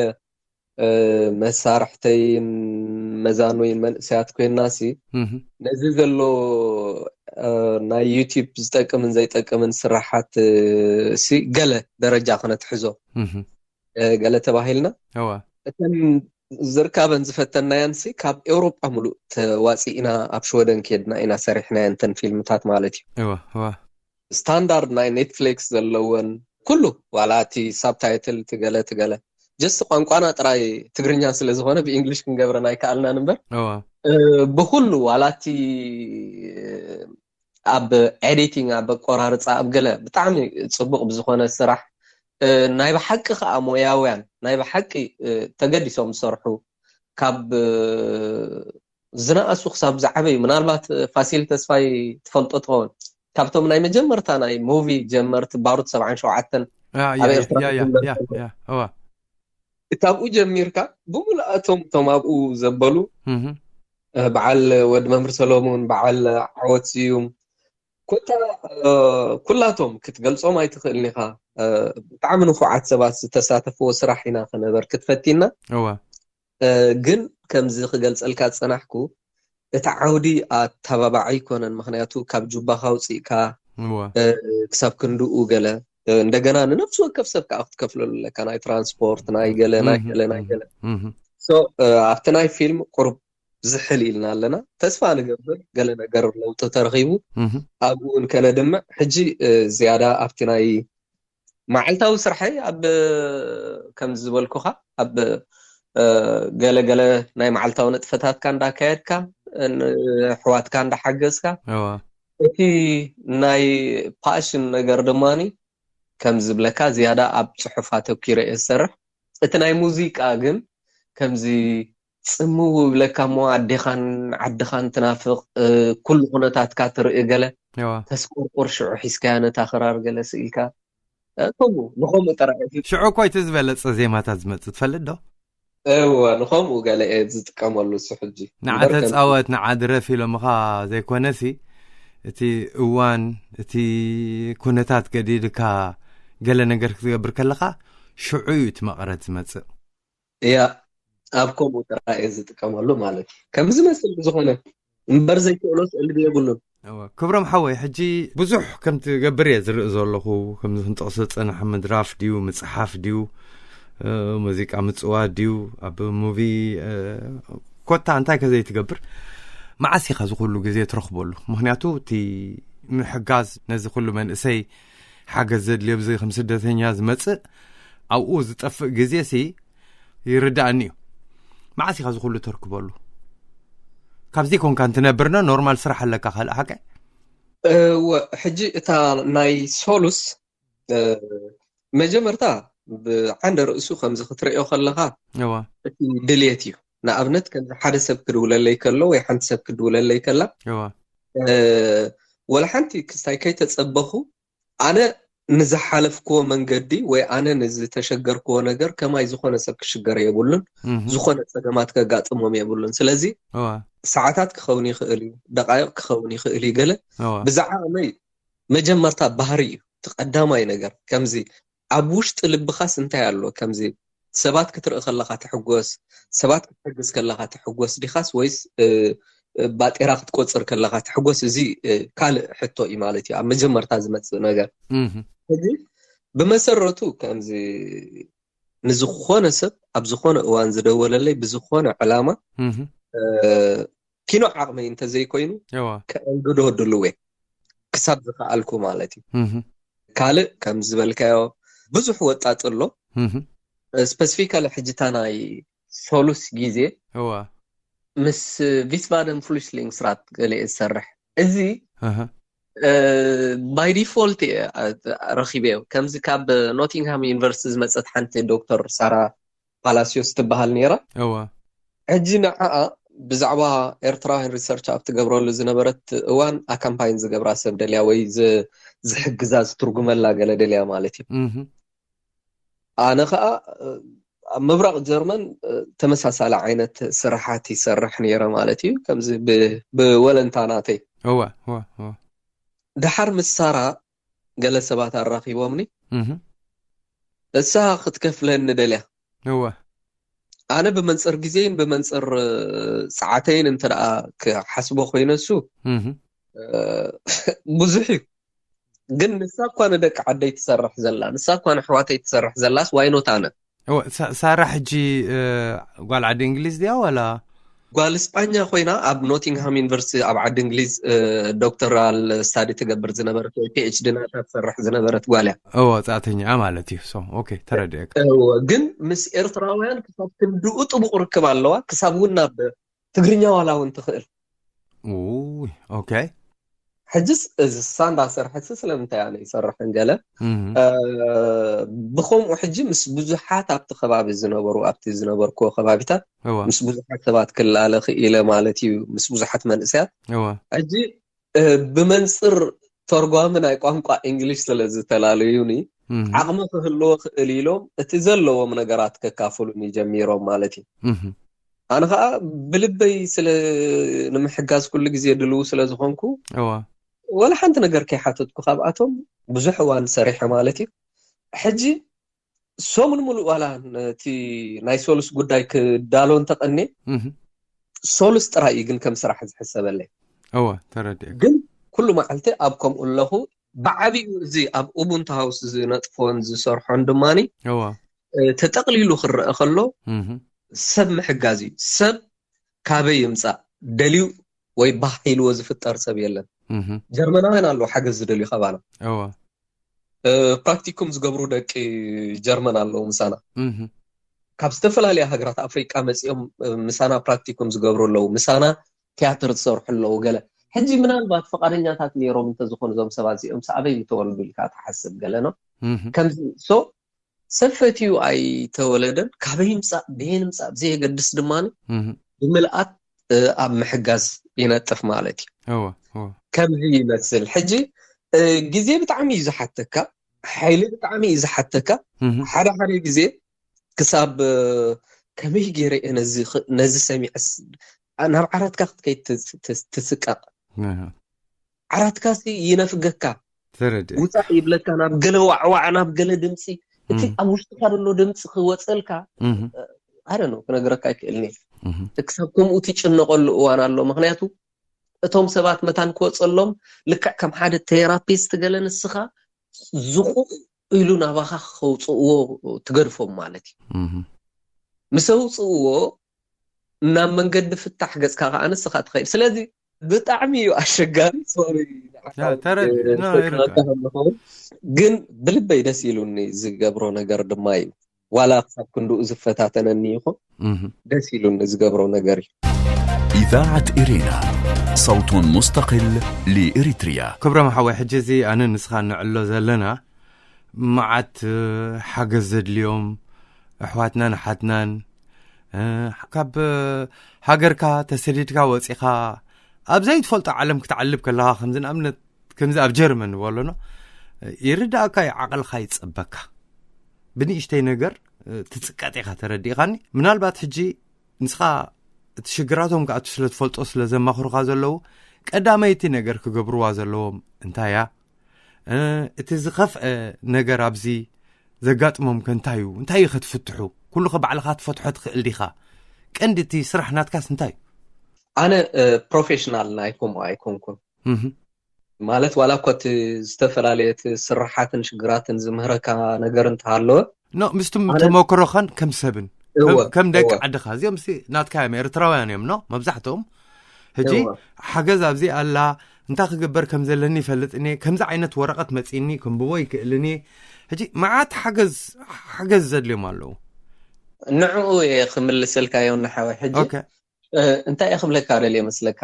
እ፣ መሳርሕተይን መዛኖይን መንእሰያት ኮይና ሲ እህ። ነዚ ዘሎ እ፣ ናይ ዩቲዩብ ዝጠቅምን ዘይጠቅምን ስራሓት እ፣ ሲ ገለ ደረጃ ክነትሕዞ እህ። እ፣ ገለ ተባሂልና እወ እተን ዝርካበን ዝፈተናየን ሲ ካብ ኤውሮጳ ሙሉእ ተዋፂእና ኣብ ሽወደን ኬድና ኢና ሰሪሕናየን እተን ፊልምታት ማለት እዩ። እወ እወ ስታንዳርድ ናይ ኔትፍሊክስ ዘለወን ኩሉ፣ ዋላ እቲ ሳብታይትል ትገለ ትገለ፣ ጀስት ቋንቋና ጥራይ ትግርኛ ስለ ዝኾነ ብእንግሊሽ ክንገብረን ኣይከኣልናን እምበር እወ እ፣ ብኩሉ ዋላ እቲ ኣብ ኤዲቲንግ፣ ኣብ ኣቆራርፃ፣ ኣብ ገለ ብጣዕሚ ፅቡቅ ብዝኾነ ስራሕ እ፣ ናይ ብሓቂ ከዓ ሞያውያን ናይ ብሓቂ እ፣ ተገዲሶም ዝሰርሑ ካብ እ፣ ዝነኣሱ ክሳብ ዝዓበዩ፣ ምናልባት ፋሲል ተስፋይ ትፈልጦ ትኸውን፣ ካብቶም ናይ መጀመርታ ናይ ሙቪ ጀመርቲ ባሩት ሰብዓን ሸውዓተን ያ፣ ያ፣ ኣብ ያ፣ ኤርትራ ያ፣ ያ፣ ዝግበር ያ፣ ዘሎ። ያ፣ እዋ። ካብኡ ጀሚርካ ብሙሉኣቶም እቶም ኣብኡ ዘበሉ እህ። እ፣ በዓል ወዲ መምህር ሰሎሙን፣ በዓል ዓወት ስዩም፣ ኮታ እ፣ ኩላቶም ክትገልጾም ኣይትኽእልን ኢኻ። እ፣ ብጣዕሚ ንፉዓት ሰባት ዝተሳተፍዎ ስራሕ ኢና ከነበርክት ፈቲና። እዋ እ፣ ግን ከምዚ ክገልጸልካ ዝጸናሕኩ፣ እቲ ዓውዲ ኣተባባዒ ኣይኮነን። ምኽንያቱ ካብ ጁባኻ ኣውጺእካ እዋ እ፣ ክሳብ ክንድኡ ገለ እ፣ እንደገና ንነፍሲ ወከፍ ሰብ ከዓ ክትከፍለሉ ኣለካ፣ ናይ ትራንስፖርት፣ ናይ ገለ ናይ እህ፣ ገለ ናይ እህ፣ ገለ። እህ። ሶ እ፣ ኣብቲ ናይ ፊልም ቁሩብ ዝሕል ኢልና ኣለና። ተስፋ ንገብር ገለ ነገር ለውጢ ተረኺቡ እህ። ኣብኡ እውን ከነድምዕ። ሕጂ እ፣ ዝያዳ ኣብቲ ናይ መዓልታዊ ስርሐይ ኣብ ከምዚ ዝበልኩኻ ኣብ እ፣ ገለ ገለ ናይ መዓልታዊ ንጥፈታትካ እንዳካየድካ፣ ን- ኣሕዋትካ እንዳሓገዝካ፣ እዋ እቲ ናይ ፓሽን ነገር ድማኒ ከም ዝብለካ ዝያዳ ኣብ ጽሑፍ ኣተኪረ እየ ዝሰርሕ። እቲ ናይ ሙዚቃ ግን ከምዚ ጽምው ይብለካ እሞ ኣዴኻን ዓድኻን ትናፍቕ እ፣ ኩሉ ኩነታትካ ትርኢ ገለ እዋ ተስቆርቆር ሽዑ ሒዝካያ ነታ ክራር ገለ ስኢልካ እ፣ ከምኡ ንኸምኡ ጥራይ እዩ። ሽዑ እኮ እቲ ዝበለጸ ዜማታት ዝመጽእ ትፈልጥ ዶ? እወ ንኸምኡ ገለ እየ ዝጥቀመሉ እሱ ሕጂ። ንዓ እምበር ከም ተጻወት ንዓ ድረፍ ኢሎምኻ ዘይኮነሲ እቲ እዋን እቲ ኩነታት ገዲድካ ገለ ነገር ክትገብር ከለኻ ሽዑ እዩ እቲ መቐረት ዝመጽእ። እያ ኣብ ከምኡ ጥራይ እየ ዝጥቀመሉ ማለት እዩ። ከም ዝመስል ብዝኾነ እምበር ዘይክእሎ ስእሊ የብሉን። እወ፣ ክብሮም ሓወይ ሕጂ ብዙሕ ከም ትገብር እየ ዝርኢ ዘለኹ። ከምዚ ክንጠቕሶ ዝጸናሕ ምድራፍ ድዩ ምጽሓፍ ድዩ እ፣ ሙዚቃ ምጽዋት ድዩ ኣብ ሙቪ እ፣ ኮታ እንታይ ከዘይትገብር መዓስ ኢኻ እዚ ኩሉ ግዜ ትረኽበሉ? ምክንያቱ እቲ ምሕጋዝ ነዚ ኩሉ መንእሰይ ሓገዝ ዘድልዮ ብዘይ ከም ስደተኛ ዝመጽእ ኣብኡ ዝጠፍእ ግዜ ሲ ይርዳእኒ እዩ። መዓስ ኢኻ እዚ ኩሉ ተርክበሉ? ካብዚ ኮንካ እንትነብርና ኖርማል ስራሕ ኣለካ ካልእ ሓቀ እወ ሕጂ እታ ናይ ሶሉስ እ፣ መጀመርታ ብዓንደ ርእሱ ከምዚ ክትርእዮ ከለኻ እዋ እቲ ድልየት እዩ። ንኣብነት ከምዚ ሓደ ሰብ ክድውለለይ ከሎ ወይ ሓንቲ ሰብ ክድውለለይ ከላ እዋ እ፣ ወላ ሓንቲ ክስታይ ከይተጸበኹ ኣነ ንዝሓለፍክዎ መንገዲ ወይ ኣነ ንዝተሸገርክዎ ነገር ከማይ ዝኾነ ሰብ ክሽገር የብሉን። ዝኾነ ጸገማት ከጋጥሞም የብሉን። ስለዚ ሰዓታት ክኸውን ይኽእል እዩ፣ ደቃይቕ ክኸውን ይኽእል እዩ። ገለ ብዛዕባ ኣመይ መጀመርታ ባህሪ እዩ እቲ ቀዳማይ ነገር። ከምዚ ኣብ ውሽጢ ልብኻስ እንታይ ኣሎ? ከምዚ ሰባት ክትርኢ ከለኻ ትሕጎስ፣ ሰባት ክትሕግዝ ከለኻ ትሕጎስ ዲኻስ ወይስ ባጤራ ክትቆጽር ከለኻ ትሕጎስ? እዚ ካልእ ሕቶ እዩ ማለት እዩ፣ ኣብ መጀመርታ ዝመጽእ ነገር። ሕጂ ብመሰረቱ ከምዚ ንዝኾነ ሰብ ኣብ ዝኾነ እዋን ዝደወለለይ ብዝኾነ ዕላማ ኪኖ ዓቕመይ እንተዘይኮይኑ ከእንግዶ ድልዌ ክሳብ ዝኸኣልኩ ማለት እዩ። ካልእ ከም ዝበልካዮ ብዙሕ ወጣጥ ኣሎ። ስፐሲፊካሊ ሕጅታ ናይ ሶሉስ ግዜ ምስ ቪስቫደን ፍሉሽሊንግስራት ገለ ዝሰርሕ እዚ ባይ ዲፎልት ረኪበዮ። ከምዚ ካብ ኖቲንግሃም ዩኒቨርሲቲ ዝመፀት ሓንቲ ዶክተር ሳራ ፓላሲዮስ ትበሃል ነይራ። ሕጂ ንዓኣ ብዛዕባ ኤርትራውያን ሪሰርች ኣብ ትገብረሉ ዝነበረት እዋን ኣካምፓይን ዝገብራ ሰብ ደልያ ወይ ዝሕግዛ ዝትርጉመላ ገለ ደልያ ማለት እዩ። ኣነ ከዓ ኣብ ምብራቕ ጀርመን ተመሳሳሊ ዓይነት ስራሓት ይሰርሕ ነይረ ማለት እዩ። ከምዚ ብወለንታ ናተይ እወ ድሓር ምስ ሳራ ገለ ሰባት ኣራኺቦምኒ። እሳ ክትከፍለኒ ደልያ። እወ ኣነ ብመንፅር ግዜን ብመንፅር ፀዓተይን እንተ ደኣ ክሓስቦ ኮይነ እሱ ብዙሕ እዩ። ግን ንሳ እኳ ንደቂ ዓደይ ትሰርሕ ዘላ፣ ንሳ እኳ ንኣሕዋተይ ትሰርሕ ዘላስ ዋይኖት ኣነ ሳራ ሕጂ ጓል ዓዲ እንግሊዝ ድያ ዋላ? ጓል ስጳኛ ኮይና ኣብ ኖቲንግሃም ዩኒቨርሲቲ ኣብ ዓዲ እንግሊዝ ዶክተራል ስታዲ ትገብር ዝነበረት ወይ ፒኤችዲ ናታ ትሰርሕ ዝነበረት ጓል እያ። እወ፣ ወጻእተኛኣ ማለት እዩ። ሶ ኦኬ፣ ተረዲኤካ። ግን ምስ ኤርትራውያን ክሳብ ክንድኡ ጥቡቕ ርክብ ኣለዋ፣ ክሳብ እውን ናብ ትግርኛ ዋላ እውን ትኽእል። ኡይ፣ ኦኬ። ሕጅስ እዚሳ እንዳሰርሐትሲ ስለምንታይ ኣነ ይሰርሕን ገለ ብከምኡ ሕጂ ምስ ብዙሓት ኣብቲ ከባቢ ዝነበሩ ኣብቲ ዝነበርክዎ ከባቢታት ምስ ብዙሓት ሰባት ክላለ ክኢለ ማለት እዩ፣ ምስ ብዙሓት መንእሰያት። ሕጂ ብመንፅር ተርጓሚ ናይ ቋንቋ እንግሊሽ ስለ ዝተላለዩኒ ዓቕሚ ክህልዎ ክእል ኢሎም እቲ ዘለዎም ነገራት ከካፍሉኒ ጀሚሮም ማለት እዩ። ኣነ ከዓ ብልበይ ስለ ንምሕጋዝ ኩሉ ግዜ ድልው ስለ ዝኾንኩ እዋ ወላ ሓንቲ ነገር ከይሓተትኩ ካብኣቶም ብዙሕ እዋን ሰሪሐ ማለት እዩ። ሕጂ ሰሙን ሙሉእ ዋላ ነቲ ናይ ሶሉስ ጉዳይ ክዳሎ እንተቐኔ እህ ሶሉስ ጥራይ እዩ ግን ከም ስራሕ ዝሕሰበለይ። እወ ተረዲኤ ግን ኩሉ መዓልቲ ኣብ ከምኡ ኣለኹ። ብዓቢኡ እዚ ኣብ ኡቡንቱ ሃውስ ዝነጥፎን ዝሰርሖን ድማኒ እወ ተጠቕሊሉ ክረአ ከሎ እህ ሰብ ምሕጋዝ እዩ። ሰብ ካበይ ይምፃእ ደልዩ ወይ ባህ ኢልዎ ዝፍጠር ሰብ የለን። እህ ጀርመናውያን ኣለዉ ሓገዝ ዝደልዩ ካባና። እወ ፕራክቲኩም ዝገብሩ ደቂ ጀርመን ኣለዉ ምሳና። እህ ካብ ዝተፈላለያ ሃገራት ኣፍሪቃ መፂኦም ምሳና ፕራክቲኩም ዝገብሩ ኣለዉ፣ ምሳና ቲያትር ዝሰርሑ ኣለዉ። ገለ ሕጂ ምናልባት ፈቃደኛታት ነይሮም እንተዝኾኑ እዞም ሰባት እዚኦም ኣበይ ምተወልዱ ኢልካ ትሓስብ ገለ ነው። እህ ከምዚ ሶ ሰብ ፈትዩ ኣይተወለደን። ካበይ ምፃእ በየን ምፃእ ብዘየገድስ ድማ እህ ብምልኣት ኣብ ምሕጋዝ ይነጥፍ ማለት እዩ። እወ እወ ከምዚ ይመስል። ሕጂ ግዜ ብጣዕሚ እዩ ዝሓተካ፣ ሓይሊ ብጣዕሚ እዩ ዝሓተካ። እህ ሓደ ሓደ ግዜ ክሳብ ከመይ ገይረ እየ ነዚ ኽ- ነዚ ሰሚዐስ ናብ ዓራትካ ክትከይድ ትስ- ትስ- ትስቀቕ። እህ ዓራትካሲ ይነፍገካ፣ ተረዲኤ ውፃእ ይብለካ፣ ናብ ገለ ዋዕዋዕ፣ ናብ ገለ ድምፂ፣ እቲ እህ ኣብ ውሽጥካ ዘሎ ድምፂ ክወፀልካ እህ ኣረ ነው ክነግረካ ኣይክእልን እየ። እህ ክሳብ ከምኡ ትጭነቀሉ እዋን ኣሎ። ምክንያቱ እቶም ሰባት መታን ክወፀሎም ልክዕ ከም ሓደ ቴራፒስት ገለ ንስኻ ዝቑቕ ኢሉ ናባኻ ከውፅእዎ ትገድፎም ማለት እዩ። እህ ምስ ኣውፅእዎ ናብ መንገዲ ፍታሕ ገፅካ ከዓ ንስኻ ትኸይድ። ስለዚ ብጣዕሚ እዩ ኣሸጋሪ። ሶሪ ያ፣ ተረድ- ኖ፣ ይርዳእ። ከለኸውን ግን ብልበይ ደስ ኢሉኒ ዝገብሮ ነገር ድማ እዩ። ዋላ ክሳብ ክንድኡ ዝፈታተነኒ ይኹን እህ ደስ ኢሉኒ ዝገብሮ ነገር እዩ። إذاعة إرينا، صوت مستقل لإريتريا. ክብሮም ሓወይ፣ ሕጂ እዚ ኣነ ንስኻ ንዕሎ ዘለና መዓት ሓገዝ ዘድልዮም ኣሕዋትናን ኣሓትናን ካብ ሃገርካ ተሰዲድካ ወፂኻ ኣብ ዘይትፈልጦ ዓለም ክትዓልብ ከለኻ፣ ከምዚ ንኣብነት ከምዚ ኣብ ጀርመን ንበሎና ይርዳእካ እዩ፣ ዓቕልኻ ይጸበካ። ብንእሽተይ ነገር ትጽቀጥ ኢኻ፣ ተረዲእኻኒ። ምናልባት ሕጂ ንስኻ እቲ ሽግራቶም ከኣ ስለ ትፈልጦ ስለ ዘማኽሩኻ ዘለዉ፣ ቀዳመይቲ ነገር ክገብርዋ ዘለዎም እንታይ እያ? እቲ ዝኸፍአ ነገር ኣብዚ ዘጋጥሞም ከ እንታይ እዩ? እንታይ እዩ ከትፍትሑ? ኩሉ ከ ባዕልኻ ትፈትሖ ትኽእል ዲኻ? ቀንዲ እቲ ስራሕ ናትካስ እንታይ እዩ? ኣነ ፕሮፌሽናል ናይ ከምኡ ኣይኮንኩን። ማለት ዋላ እኮ እቲ ዝተፈላለየ እቲ ስራሓትን ሽግራትን ዝምህረካ ነገር እንተሃለወ፣ ኖ፣ ምስቱም ተመክሮኸን ከም ሰብን ከም ደቂ ዓድኻ፣ እዚኦም ሲ ናትካ እዮም፣ ኤርትራውያን እዮም። ኖ፣ መብዛሕትኦም ሕጂ ሓገዝ ኣብዚ ኣላ፣ እንታይ ክግበር ከም ዘለኒ ይፈልጥኒ፣ ከምዚ ዓይነት ወረቐት መጺኒ ክንብቦ ይክእልኒ። ሕጂ መዓት ሓገዝ ሓገዝ ዘድልዮም ኣለዉ። ንዕኡ እየ ክምልሰልካ ዮና ሓወይ። ሕጂ እንታይ እየ ክብለካ ደልየ መስለካ?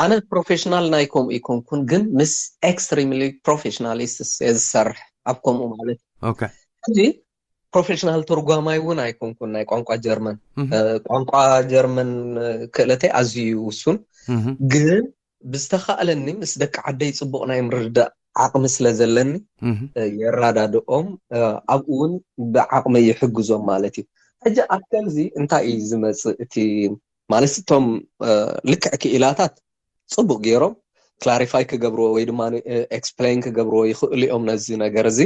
ኣነ ፕሮፌሽናል ናይ ከምኡ ይኮንኩን፣ ግን ምስ ኤክስትሪምሊ ፕሮፌሽናሊስትስ እየ ዝሰርሕ ኣብ ከምኡ ማለት። ሕጂ ፕሮፌሽናል ተርጓማይ እውን ኣይኮንኩን ናይ ቋንቋ ጀርመን። ቋንቋ ጀርመን ክእለተይ ኣዝዩ ውሱን፣ ግን ብዝተኻእለኒ ምስ ደቂ ዓደይ ጽቡቕ ናይ ምርድዳእ ዓቕሚ ስለ ዘለኒ የራዳድኦም፣ ኣብኡ እውን ብዓቕመይ ይሕግዞም ማለት እዩ። ሕጂ ኣብ ከምዚ እንታይ እዩ ዝመጽእ? እቲ ማለት እቶም ልክዕ ክኢላታት ጽቡቕ ገይሮም ክላሪፋይ ክገብርዎ ወይ ድማ ኤክስፕሌን ክገብርዎ ይኽእሉ እዮም ነዚ ነገር እዚ።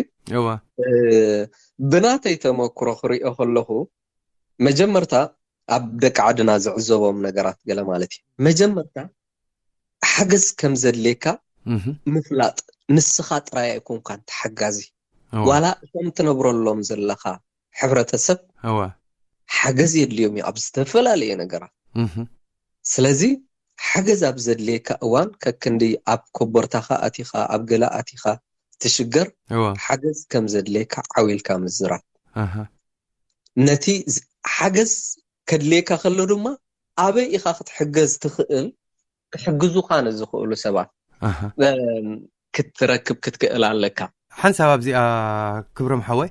ብናተይ ተመክሮ ክሪኦ ከለኹ፣ መጀመርታ ኣብ ደቂ ዓድና ዝዕዘቦም ነገራት ገለ ማለት እዩ። መጀመርታ ሓገዝ ከም ዘድልየካ ምፍላጥ። ንስኻ ጥራይ ኣይኮንካን ተሓጋዚ፣ ዋላ እቶም ትነብረሎም ዘለኻ ሕብረተሰብ ሓገዝ የድልዮም እዩ ኣብ ዝተፈላለየ ነገራት። ስለዚ ሓገዝ ኣብ ዘድልየካ እዋን፣ ከክንዲ ኣብ ኮቦርታኻ ኣቲኻ ኣብ ገለ ኣቲኻ ትሽገር፣ ሓገዝ ከም ዘድልየካ ዓው ኢልካ ምዝራብ። ነቲ ሓገዝ ከድልየካ ከሎ ድማ ኣበይ ኢኻ ክትሕገዝ ትኽእል፣ ክሕግዙኻ ንዝኽእሉ ሰባት ክትረክብ ክትክእል ኣለካ። ሓንሳብ ኣብዚኣ ክብሮም ሓወይ፣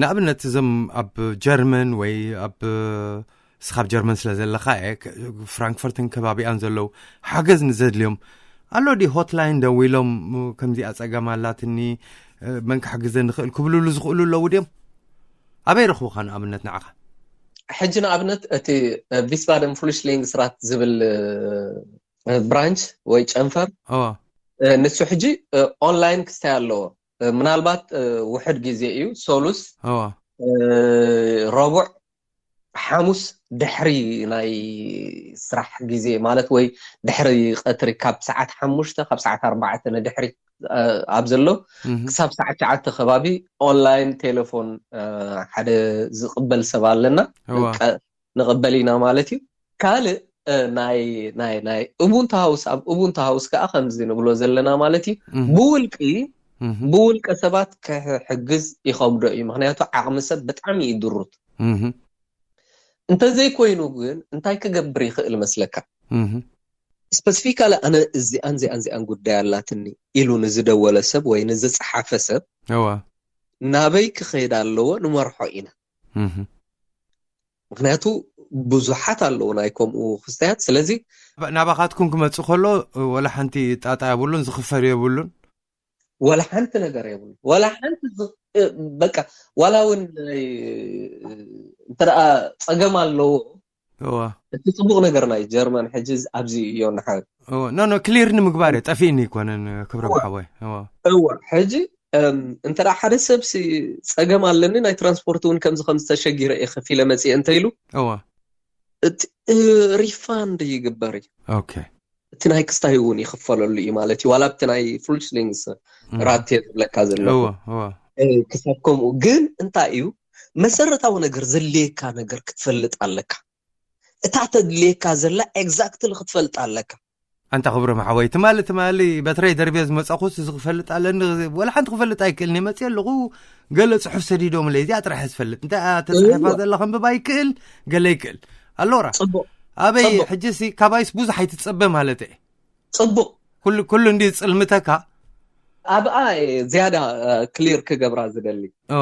ንኣብነት እዞም ኣብ ጀርመን ወይ ኣብ እስኻ ኣብ ጀርመን ስለ ዘለኻ፣ ፍራንክፈርትን ከባቢኣን ዘለዉ ሓገዝ ንዘድልዮም ኣሎ ዲ ሆትላይን ደዊሎም፣ ከምዚኣ ጸገም ኣላትኒ፣ መን ክሕግዘ ንኽእል ክብልሉ ዝኽእሉ ኣለዉ ድዮም? ኣበይ ረኽቡኻ ንኣብነት ንዓኻ? ሕጂ ንኣብነት እቲ ቪስባደን ፍሉሽሊንግስራት ዝብል ብራንች ወይ ጨንፈር፣ ንሱ ሕጂ ኦንላይን ክስታይ ኣለዎ። ምናልባት ውሕድ ግዜ እዩ፣ ሶሉስ፣ ረቡዕ፣ ሓሙስ ድሕሪ ናይ ስራሕ ግዜ ማለት ወይ ድሕሪ ቀትሪ ካብ ሰዓት ሓሙሽተ ካብ ሰዓት ኣርባዕተ ንድሕሪ ኣብ ዘሎ ክሳብ ሰዓት ትሽዓተ ከባቢ ኦንላይን ቴሌፎን ሓደ ዝቕበል ሰብ ኣለና፣ ንቕበል ኢና ማለት እዩ። ካልእ ናይ ናይ ናይ ኡቡንቱ ሃውስ፣ ኣብ ኡቡንቱ ሃውስ ከዓ ከምዚ ንብሎ ዘለና ማለት እዩ፣ ብውልቂ ብውልቀ ሰባት ክሕግዝ ይኸብዶ እዩ። ምክንያቱ ዓቕሚ ሰብ ብጣዕሚ እዩ ድሩት። እንተዘይኮይኑ ግን እንታይ ክገብር ይኽእል መስለካ? ስፐሲፊካሊ ኣነ እዚኣን እዚኣን እዚኣን ጉዳይ ኣላትኒ ኢሉ ንዝደወለ ሰብ ወይ ንዝፀሓፈ ሰብ፣ ናበይ ክኸይድ ኣለዎ ንመርሖ ኢና። ምክንያቱ ብዙሓት ኣለዉ ናይ ከምኡ ክስተያት። ስለዚ ናባኻትኩም ክመፅእ ከሎ ወላ ሓንቲ ጣጣ የብሉን፣ ዝኽፈል የብሉን። ወላ ሓንቲ ነገር የብሉ፣ ወላ ሓንቲ። በቃ ዋላ እውን እንተ ጸገም ኣለዎ፣ እቲ ጽቡቕ ነገር ናይ ጀርመን ሕጂ ኣብዚ እዮ ንሓ ኖ ኖ ክሊር ንምግባር እየ፣ ጠፊእኒ ይኮነን ክብረ ሓወይ። እወ ሕጂ እንተ ሓደ ሰብ ጸገም ኣለኒ ናይ ትራንስፖርት እውን ከምዚ ከም ዝተሸጊረ እየ ከፊለ መፅእ እንተ ኢሉ፣ እወ ሪፋንድ ይግበር እዩ። ኦኬ እቲ ናይ ክስታይ እውን ይኽፈለሉ እዩ ማለት እዩ። ዋላ ኣብቲ ናይ ፍሉሽሊንግስ ራቴ ዝብለካ ዘሎ ክሳብ ከምኡ ግን እንታይ እዩ መሰረታዊ ነገር ዘድልየካ ነገር ክትፈልጥ ኣለካ። እታ ተድልየካ ዘላ ኤግዛክትሊ ክትፈልጥ ኣለካ። ኣንታ ክብሮም ሓወይ፣ ትማሊ ትማሊ በትረይ ደርብየ ዝመጻኹስ እዚ ክፈልጥ ኣለኒ፣ ወላ ሓንቲ ክፈልጥ ኣይክእልን እየ። መጽየ ኣለኹ፣ ገለ ጽሑፍ ሰዲዶምለይ፣ እዚኣ ጥራሕ እየ ዝፈልጥ። እንታይ እያ ተጻሒፋ እወ። ዘላ ከንብባ ይክእል፣ ገለ ይክእል። ኣሎራ፣ ጽቡቕ። ኣበይ ጽቡቕ። ሕጂሲ ካባይስ ብዙሕ ኣይትጸበ ማለት እየ። ጽቡቕ። ኩሉ፣ ኩሉ እንዲ ጽልምተካ። ኣብኣ እየ ዝያዳ፣ እ፣ ክሊር ክገብራ ዝደሊ። ኦ።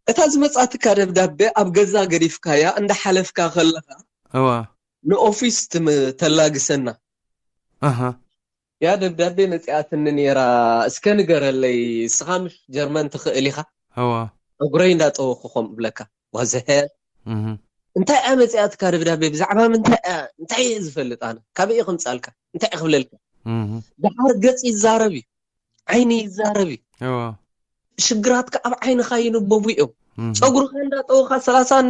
እታ ዝመጻትካ ደብዳቤ ኣብ ገዛ ገዲፍካያ እንዳሓለፍካ ከለኻ እዋ። ንኦፊስ ትም-፣ ተላግሰና። ኣሃ። ያ ደብዳቤ መጽኣትኒ ነይራ። እስከ ንገረለይ፣ እስኻ ምሽ ጀርመን ትኽእል ኢኻ? እዋ እግረይ እንዳጠወኹ ከም እብለካ። ዋዘሀ እህ እንታይ እያ መጽኣትካ ደብዳቤ? ብዛዕባ ምንታይ እያ? እንታይ እየ ዝፈልጥ ኣነ? ካበይ እየ ከምጻልካ? እንታይ እየ ክብለልካ? እህ ድሓር ገጽ ይዛረብ እዩ፣ ዓይኒ ይዛረብ እዩ። እዋ ሽግራትካ ኣብ ዓይንኻ ይንበቡ እዮም። እህ ጸጉርካ እንዳጠወኻ ሰላሳን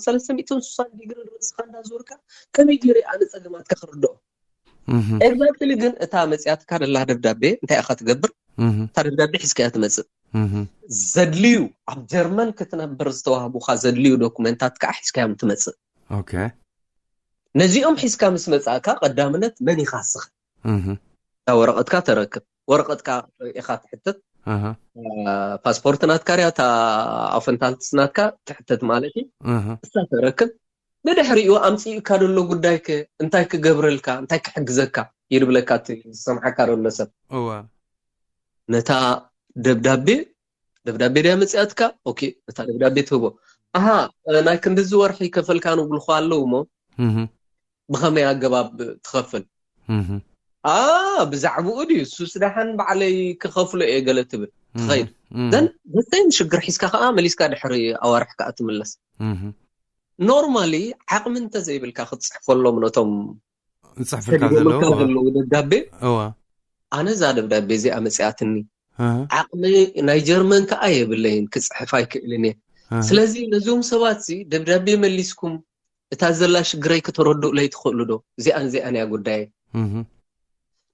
ሰለስተ ሚእትን ስሳን ዲግሪ ርእስኻ እንዳዞርካ ከመይ ገይረ ኣነ ጸገማትካ ክርድኦ? እህ ኤግዛክትሊ። ግን እታ መጽያትካ ደላ ደብዳቤ እንታይ ኢኻ ትገብር? እህ እታ ደብዳቤ ሒዝካያ ትመጽእ። እህ ዘድልዩ ኣብ ጀርመን ክትነብር ዝተዋህቡኻ ዘድልዩ ዶኩመንታት ከዓ ሒዝካዮም ትመጽእ። ኦኬ ነዚኦም ሒዝካ ምስ መጻእካ ቀዳምነት መን ኢኻ እስኻ? እህ እታ ወረቐትካ ተረክብ። ወረቐትካ ኢኻ ትሕትት። እህ ፓስፖርት ናትካ ርያ እታ ኣፈንታልትስ ናትካ ትሕትት ማለት እዩ። እህ እሳ ተረክብ። ብድሕሪኡ ኣምፅእካ ደሎ ጉዳይከ እንታይ ክገብረልካ እንታይ ክሕግዘካ ይድብለካ እቲ ዝሰምዓካ ደሎ ሰብ። እዋ ነታ ደብዳቤ ደብዳቤ ድያ መፅኣትካ? ኦኬ፣ ነታ ደብዳቤ ትህቦ። ኣሃ፣ ናይ ክንድዚ ወርሒ ከፈልካ ንብልኮ ኣለዉ እሞ እህ ብኸመይ ኣገባብ ትኸፍል? እህ ኣ ብዛዕባኡ ድዩ? ሱስ ደሓን ባዕለይ ክኸፍሎ እየ ገለ ትብል ትኸይድ። እህ ዘን ዘተይን ሽግር ሒዝካ ከዓ መሊስካ ድሕሪ ኣዋርሕ ከዓ ትምለስ። እህ ኖርማሊ ዓቕሚ እንተዘይብልካ ክትፅሕፈሎም ነቶም ዝፅሕፍልካ ዘለዉ ሰዲዶምልካ ዘለዉ ደብዳቤ እዋ ኣነ እዛ ደብዳቤ እዚኣ መፅኣትኒ እህ ዓቕሚ ናይ ጀርመን ከዓ የብለይን ክፅሕፍ ኣይክእልን እየ። እህ ስለዚ ነዞም ሰባት ሲ ደብዳቤ መሊስኩም እታ ዘላ ሽግረይ ክተረድኡለይ ትኽእሉ ዶ? እዚኣን እዚኣን እያ ጉዳይ። እህ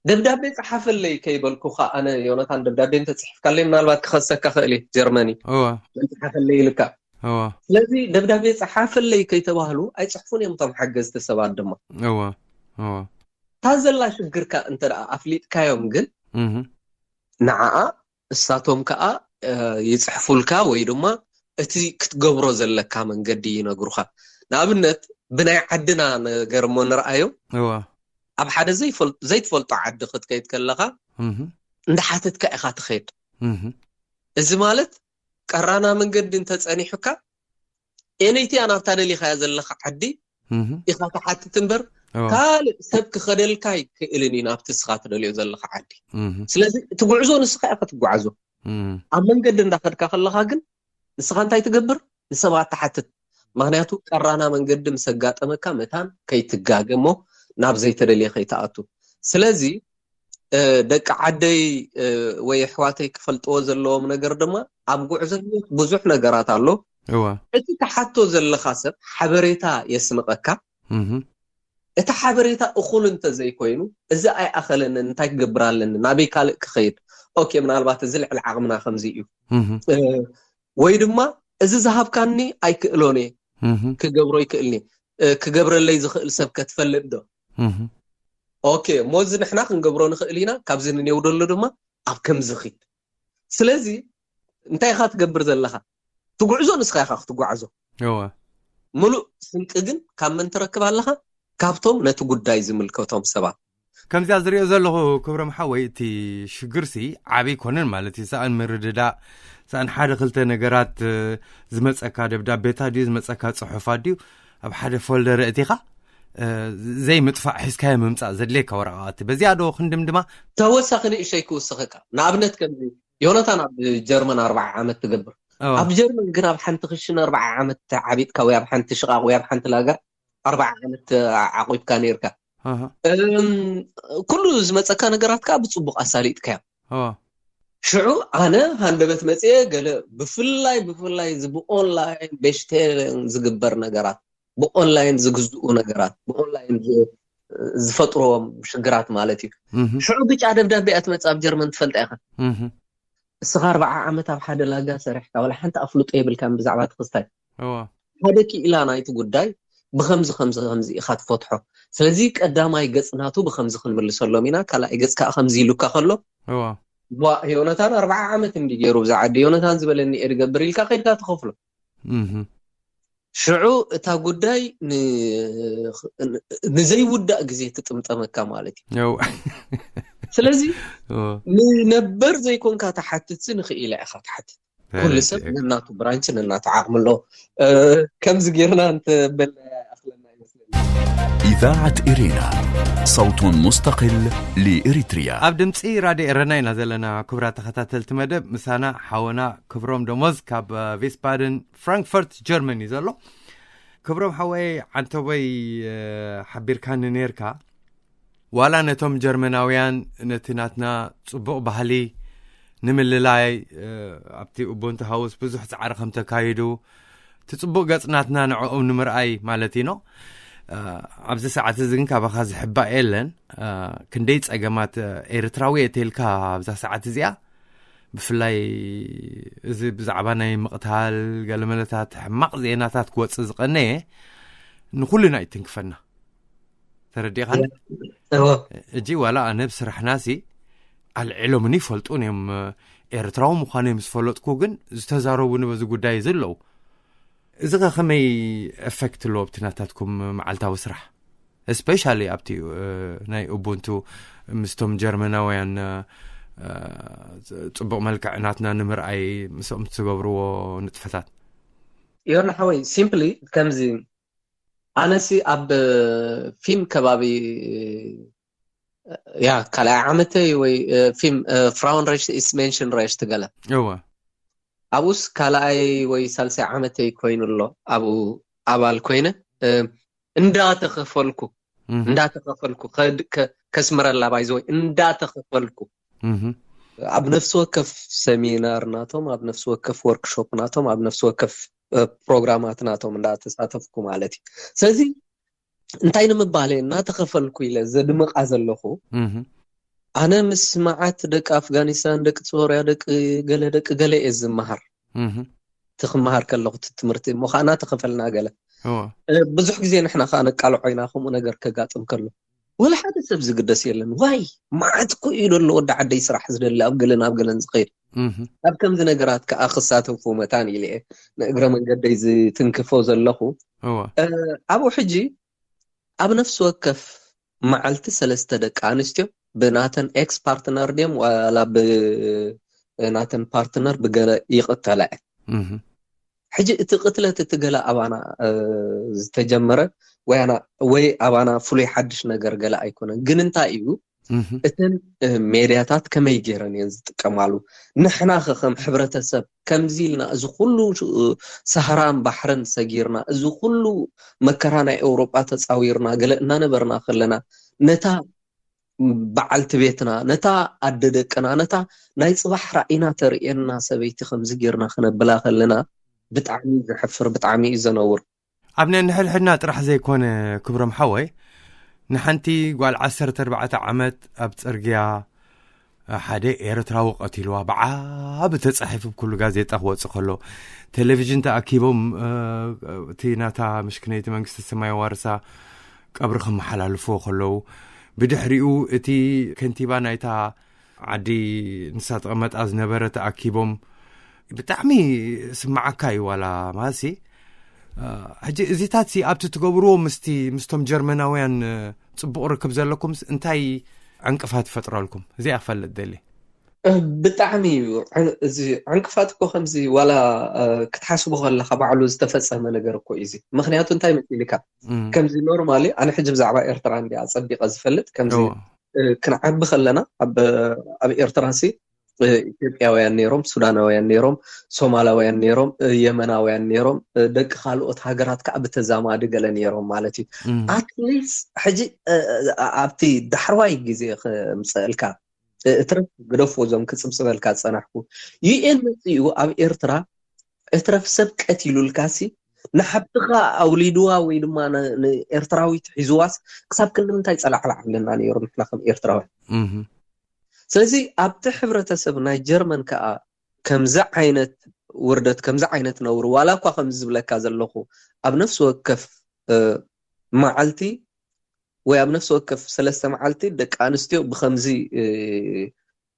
ደብዳቤ ፀሓፈለይ ከይበልኩኻ ኣነ ዮናታን ደብዳቤ እንተፅሒፍካለይ ምናልባት ክኸሰካ ክእል እየ ጀርመኒ እዋ መን ፀሓፈለይ ኢልካ። እዋ ስለዚ ደብዳቤ ፀሓፈለይ ከይተባህሉ ኣይፅሕፉን እዮም እቶም ሓገዝቲ ሰባት ድማ። እዋ እዋ እታ ዘላ ሽግርካ እንተ ደኣ ኣፍሊጥካዮም ግን እህ ንዓኣ እሳቶም ከዓ እ፣ ይፅሕፉልካ ወይ ድማ እቲ ክትገብሮ ዘለካ መንገዲ ይነግሩኻ። ንኣብነት ብናይ ዓድና ነገር እሞ ንርኣዮ። እዋ ኣብ ሓደ ዘይፈል- ዘይትፈልጦ ዓዲ ክትከይድ ከለኻ እህ እንዳሓተትካ ኢኻ ትኸይድ። እህ እዚ ማለት ቀራና መንገዲ እንተፀኒሑካ ኤነይቲ እያ ናብታ ደሊኻያ ዘለኻ ዓዲ እህ ኢኻ ትሓትት እምበር እዋ ካልእ ሰብ ክኸደልካ ኣይክእልን እዩ ናብቲ እስኻ ትደልዮ ዘለኻ ዓዲ። እህ ስለዚ እቲ ጉዕዞ ንስኻ ኢኻ ትጓዓዞ። እህ ኣብ መንገዲ እንዳኸድካ ከለኻ ግን ንስኻ እንታይ ትገብር? ንሰባት ትሓትት። ምኽንያቱ ቀራና መንገዲ ምስ ኣጋጠመካ መታን ከይትጋገ እሞ ናብ ዘይተደልየ ከይትኣቱ። ስለዚ እ፣ ደቂ ዓደይ እ፣ ወይ ኣሕዋተይ ክፈልጥዎ ዘለዎም ነገር ድማ ኣብ ጉዕዞ ህይወት ብዙሕ ነገራት ኣሎ። እዋ እቲ ትሓቶ ዘለኻ ሰብ ሓበሬታ የስንቐካ። እህ እቲ ሓበሬታ እኹል እንተዘይኮይኑ እዚ ኣይኣኸለንን እንታይ ክገብር ኣለኒ ናበይ ካልእ ክኸይድ? ኦኬ ምናልባት እዚ ልዕሊ ዓቕምና ከምዚ እዩ እህ እ፣ ወይ ድማ እዚ ዝሃብካኒ ኣይክእሎን እየ እህ ክገብሮ ይክእልኒ እ፣ ክገብረለይ ዝኽእል ሰብ ከትፈልጥ ዶ? እህ ኦኬ እሞ እዚ ንሕና ክንገብሮ ንኽእል ኢና ካብዚ ንኔውደሎ ድማ ኣብ ከምዚ ኺድ። ስለዚ እንታይ ኢኻ ትገብር ዘለኻ? ትጉዕዞ ንስኻ ኢኻ ክትጓዓዞ። እዋ ምሉእ ስንቂ ግን ካብ መን ትረክብ ኣለኻ? ካብቶም ነቲ ጉዳይ ዝምልከቶም ሰባት። ከምዚኣ ዝሪኦ ዘለኹ ክብሮም ሓወይ እቲ ሽግርሲ ዓብዪ ኣይኮነን ማለት እዩ። ሰኣን ምርድዳእ ሰኣን ሓደ ክልተ ነገራት እ፣ ዝመፀካ ደብዳቤታት ድዩ ዝመፀካ ፅሑፋት ድዩ ኣብ ሓደ ፎልደር እቲኻ እ፣ ዘይምጥፋእ ሒዝካዮ ምምፃእ ዘድልየካ ወረቃቅቲ በዚኣ ዶ ክንድምድማ? ተወሳኺ ንእሸይ ክውስኸካ ንኣብነት ከምዚ ዮናታን ኣብ ጀርመን ኣርባዓ ዓመት ትገብር። እዋ ኣብ ጀርመን ግን ኣብ ሓንቲ ክሽን ኣርባዓ ዓመት ዓቢጥካ ወይ ኣብ ሓንቲ ሽቓቕ ወይ ኣብ ሓንቲ ላገር ኣርባዓ ዓመት ዓቑብካ ነይርካ። ኣሃ እም፣ ኩሉ ዝመፀካ ነገራት ከዓ ብፅቡቅ ኣሳሊጥካዮ። እዋ ሽዑ ኣነ ሃንደበት መፅየ ገለ ብፍላይ ብፍላይ እዚ ብኦንላይን ቤሽቴልን ዝግበር ነገራት ብኦንላይን ዝግዝኡ ነገራት ብኦንላይን ዝ- ዝፈጥርዎም ሽግራት ማለት እዩ። እህ ሽዑ ብጫ ደብዳቤ እያ ትመፅእ ኣብ ጀርመን ትፈልጣ ኢኻ። እህ እስኻ ኣርባዓ ዓመት ኣብ ሓደ ላጋ ሰሪሕካ ዋላ ሓንቲ ኣፍልጦ የብልካን ብዛዕባ እቲ ክስታይ። እዋ ሓደ ክኢላ ናይቲ ጉዳይ ብኸምዚ ከምዚ ከምዚ ኢኻ ትፈትሖ። ስለዚ ቀዳማይ ገጽ ናቱ ብኸምዚ ክንምልሰሎም ኢና፣ ካልኣይ ገጽ ከዓ ከምዚ ኢሉካ ከሎ እዋ ዋ ዮነታን ኣርባዓ ዓመት እንዲ ገይሩ ብዛ ዓዲ ዮነታን ዝበለኒ እየ ድገብር ኢልካ ከይድካ ትኸፍሎ። እህ ሽዑ እታ ጉዳይ ን- ንዘይውዳእ ግዜ ትጥምጠመካ ማለት እዩ። ያው ስለዚ እዋ ንነበር ዘይኮንካ ትሓትትሲ ንኽኢላ ኢኻ ትሓትት። ኩሉ ሰብ ነናቱ ብራንች ነናቱ ዓቕሚ ኣለዎ። እ፣ ከምዚ ጌርና እንተበልና ይኣኽለና ይመስለኒ። إذاعة إرينا، صوت مستقل لإريتريا. ኣብ ድምፂ ራድዮ ኤረና ኢና ዘለና። ክቡራት ተኸታተልቲ መደብ፣ ምሳና ሓወና ክብሮም ደሞዝ ካብ ቪስባደን ፍራንክፈርት ጀርመን እዩ ዘሎ። ክብሮም ሓወይ፣ ዓንተቦይ፣ ሓቢርካኒ ነርካ። ዋላ ነቶም ጀርመናውያን ነቲ ናትና ጽቡቕ ባህሊ ንምልላይ ኣብቲ ኡቡንቱ ሃውስ ብዙሕ ጻዕሪ ከም ተካይዱ፣ እቲ ጽቡቕ ገጽ ናትና ንዕኦም ንምርኣይ ማለት ኢኖ። ኣብዚ ሰዓት እዚ ግን ካባኻ ዝሕባእ የለን። ክንደይ ጸገማት ኤርትራዊ እየ ተልካ ኣብዛ ሰዓት እዚኣ፣ ብፍላይ እዚ ብዛዕባ ናይ ምቕታል ገለመለታት ሕማቕ ዜናታት ክወጽእ ዝቐነየ ንኹልና ይትንክፈና። ተረዲኻን? ሕጂ ዋላ ኣነ ብስራሕና ሲ ኣልዒሎምኒ ይፈልጡን እዮም። ኤርትራዊ ምዃነይ ምስ ፈለጥኩ ግን ዝተዛረቡኒ በዚ ጉዳይ እዚ ኣለዉ። እዚ ኸ ከመይ ኤፈክት ኣለዎ ኣብቲ ናታትኩም መዓልታዊ ስራሕ? ስፔሻሊ ኣብቲ ናይ ኡቡንቱ ምስቶም ጀርመናውያን ጽቡቕ መልክዕ ናትና ንምርኣይ ምስኦም ትገብርዎ ንጥፈታት? ዮርና ሓወይ፣ ሲምፕሊ ከምዚ፣ ኣነሲ ኣብ ፊልም ከባቢ ያ ካልኣይ ዓመተይ ወይ ፊልም ፍራውን ረሽት ኢስ ሜንሽን ረሽት ገለ እወ ኣብኡስ ካልኣይ ወይ ሳልሳይ ዓመተይ ኮይኑ ኣሎ። ኣብኡ ኣባል ኮይነ እንዳተኸፈልኩ እንዳተኸፈልኩ ከስምረላ ባይዘወይ እንዳተኸፈልኩ ኣብ ነፍሲ ወከፍ ሰሚናር ናቶም፣ ኣብ ነፍሲ ወከፍ ወርክሾፕ ናቶም፣ ኣብ ነፍሲ ወከፍ ፕሮግራማት ናቶም እንዳተሳተፍኩ ማለት እዩ። ስለዚ እንታይ ንምባል እየ እናተኸፈልኩ ኢለ ዘድምቓ ዘለኹ፣ ኣነ ምስ መዓት ደቂ ኣፍጋኒስታን፣ ደቂ ሶርያ፣ ደቂ ገለ ደቂ ገለ እየ ዝመሃር። እቲ ክመሃር ከለኹ እቲ ትምህርቲ እሞ ከዓ እናተኸፈልና ገለ ብዙሕ ግዜ ንሕና ከዓ ነቃልዖ ኢና ከምኡ ነገር ከጋጥም ከሎ። ወላ ሓደ ሰብ ዝግደስ የለን። ዋይ መዓት እኮ እዩ ዘሎ ወዲ ዓደይ ስራሕ ዝደሊ ኣብ ገለን ኣብ ገለን ዝኸይድ። ኣብ ከምዚ ነገራት ከዓ ክሳተፉ መታን ኢለ እየ ንእግረ መንገደይ ዝትንክፎ ዘለኹ። ኣብኡ ሕጂ ኣብ ነፍሲ ወከፍ መዓልቲ ሰለስተ ደቂ ኣንስትዮ ብናተን ኤክስ ፓርትነር ድዮም ዋላ ብናተን ፓርትነር ብገለ ይቕተላ እየን። ሕጂ እቲ ቅትለት እቲ ገለ ኣባና ዝተጀመረ ወይ ኣባና ፍሉይ ሓድሽ ነገር ገለ ኣይኮነን። ግን እንታይ እዩ እተን ሜድያታት ከመይ ገይረን እየን ዝጥቀማሉ? ንሕና ኸ ከም ሕብረተሰብ ከምዚ ኢልና እዚ ኩሉ ሰሃራን ባሕርን ሰጊርና እዚ ኩሉ መከራ ናይ ኤውሮጳ ተጻዊርና ገለ እናነበርና ከለና ነታ በዓልቲ ቤትና ነታ ኣደ ደቅና ነታ ናይ ጽባሕ ራእይና ተርእየና ሰበይቲ ከምዚ ጌርና ክነብላ ከለና ብጣዕሚ ዘሕፍር ብጣዕሚ እዩ ዘነውር። ኣብ ነንሕድሕድና ጥራሕ ዘይኮነ ክብሮም ሓወይ ንሓንቲ ጓል ዓሰርተ ኣርባዕተ ዓመት ኣብ ጽርግያ ሓደ ኤርትራዊ ቀቲልዋ ብዓቢ ተጻሒፉ ብኩሉ ጋዜጣ ክወጽእ ከሎ ቴሌቪዥን ተኣኪቦም እቲ ናታ ምሽክነይቲ መንግስቲ ሰማይ ዋርሳ ቀብሪ ከመሓላልፍዎ ከለዉ ብድሕሪኡ እቲ ከንቲባ ናይታ ዓዲ ንሳ ተቐመጣ ዝነበረ ተኣኪቦም ብጣዕሚ ስማዓካ እዩ ዋላ ማሲ ሕጂ እዚታት ሲ ኣብቲ ትገብርዎ ምስቲ ምስቶም ጀርመናውያን ጽቡቕ ርክብ ዘለኩምስ እንታይ ዕንቅፋት ይፈጥረልኩም? እዚኣ ክፈልጥ ደሊ። ብጣዕሚ እዩ እዚ ዕንቅፋት እኮ ከምዚ ዋላ ክትሓስቦ ከለካ ባዕሉ ዝተፈጸመ ነገር እኮ እዩ እዚ። ምክንያቱ እንታይ መሲልካ ከምዚ ኖርማሊ ኣነ ሕጂ ብዛዕባ ኤርትራ እንዲ ኣጸቢቀ ዝፈልጥ ከምዚ ክንዓቢ ከለና ኣብ ኤርትራ ሲ ኢትዮጵያውያን ነይሮም፣ ሱዳናውያን ነይሮም፣ ሶማላውያን ነይሮም፣ የመናውያን ነይሮም፣ ደቂ ካልኦት ሃገራት ከዓ ብተዛማዲ ገለ ነይሮም ማለት እዩ። ኣትሊስት ሕጂ ኣብቲ ዳሕርዋይ ግዜ ክምፀእልካ እትረፍ ግደፎ እዞም ክፅብፅበልካ ዝፀናሕኩ ዩኤን መፂኡ ኣብ ኤርትራ እትረፍ ሰብ ቀቲሉልካሲ ንሓብትኻ ኣውሊድዋ ወይ ድማ ንኤርትራዊት ሒዝዋስ ክሳብ ክንዲ ምንታይ ፀላዕላዕ ኣለና ነይሩ ንሕና ከም ኤርትራውያን። ስለዚ ኣብቲ ሕብረተሰብ ናይ ጀርመን ከዓ ከምዚ ዓይነት ውርደት ከምዚ ዓይነት ነውሪ ዋላ እኳ ከምዚ ዝብለካ ዘለኹ ኣብ ነፍሲ ወከፍ መዓልቲ ወይ ኣብ ነፍሲ ወከፍ ሰለስተ መዓልቲ ደቂ ኣንስትዮ ብከምዚ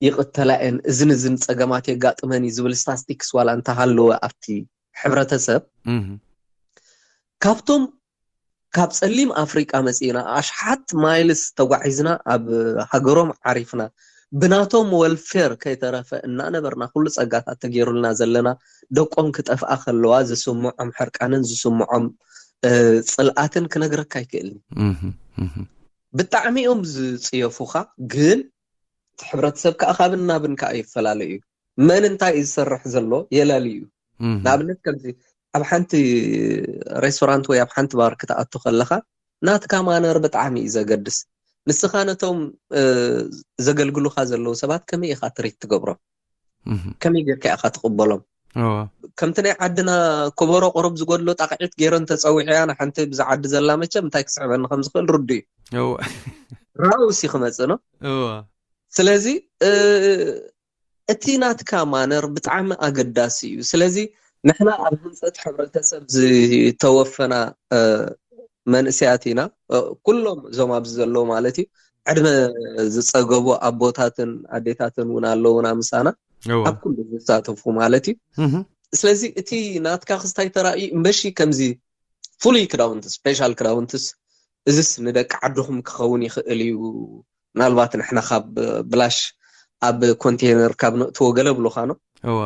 ይቕተላ እየን እዝን እዝን ፀገማት የጋጥመን እዩ ዝብል ስታስቲክስ ዋላ እንተሃለወ ኣብቲ ሕብረተሰብ ካብቶም ካብ ጸሊም ኣፍሪቃ መጺእና ኣሽሓት ማይልስ ተጓዒዝና ኣብ ሃገሮም ዓሪፍና ብናቶም ወልፌር ከይተረፈ እናነበርና ኩሉ ጸጋታት ተገይሩልና ዘለና ደቆም ክጠፍኣ ከለዋ ዝስምዖም ሕርቃንን ዝስምዖም እ፣ ጽልኣትን ክነግረካ ኣይክእልን። እህ፣ እህ። ብጣዕሚ እዮም ዝጽየፉኻ፣ ግን እቲ ሕብረተሰብ ከኣ ካብን ናብን ከኣ ይፈላለ እዩ። መን እንታይ እዩ ዝሰርሕ ዘሎ የላሊ እዩ። እህ። ንኣብነት ከምዚ ኣብ ሓንቲ ሬስቶራንት ወይ ኣብ ሓንቲ ባር ክትኣቱ ከለኻ ናትካ ማነር ብጣዕሚ እዩ ዘገድስ። ንስኻ ነቶም፣ እ፣ ዘገልግሉኻ ዘለዉ ሰባት ከመይ ኢኻ ትሪት ትገብሮም? እህ። ከመይ ጌርካ ኢኻ ትቕበሎም? እዋ። ከምቲ ናይ ዓድና ከበሮ ቁሩብ ዝጎድሎ ጣቕዒት ገይረን ተጸዊዐያ ንሓንቲ ብዛ ዓዲ ዘላ መቸም እንታይ ክስዕበኒ ከም ዝኽእል ርዱእ እዩ። እዋ። ራውሲ ክመጽእ ነው። እዋ። ስለዚ፣ እ፣ እቲ ናትካ ማነር ብጣዕሚ ኣገዳሲ እዩ። ስለዚ ንሕና ኣብ ህንጸት ሕብረተሰብ ዝተወፈና፣ እ፣ መንእሰያት ኢና። እ፣ ኩሎም እዞም ኣብዚ ዘለዉ ማለት እዩ። ዕድመ ዝጸገቡ ኣቦታትን ኣዴታትን እውን ኣለዉና ምሳና። እዋ። ኣብ ኩሉ ዝሳተፉ ማለት እዩ። እህ። ስለዚ እቲ ናትካ ክስታይ ተራእዩ እምበሺ ከምዚ ፍሉይ ክዳውንትስ፣ ስፔሻል ክዳውንትስ፣ እዝስ ንደቂ ዓድኹም ክኸውን ይኽእል እዩ። ምናልባት ንሕና ካብ ብላሽ ኣብ ኮንቴነር ካብ ነእትዎ ገለ ብሉኻ ነው። እዋ።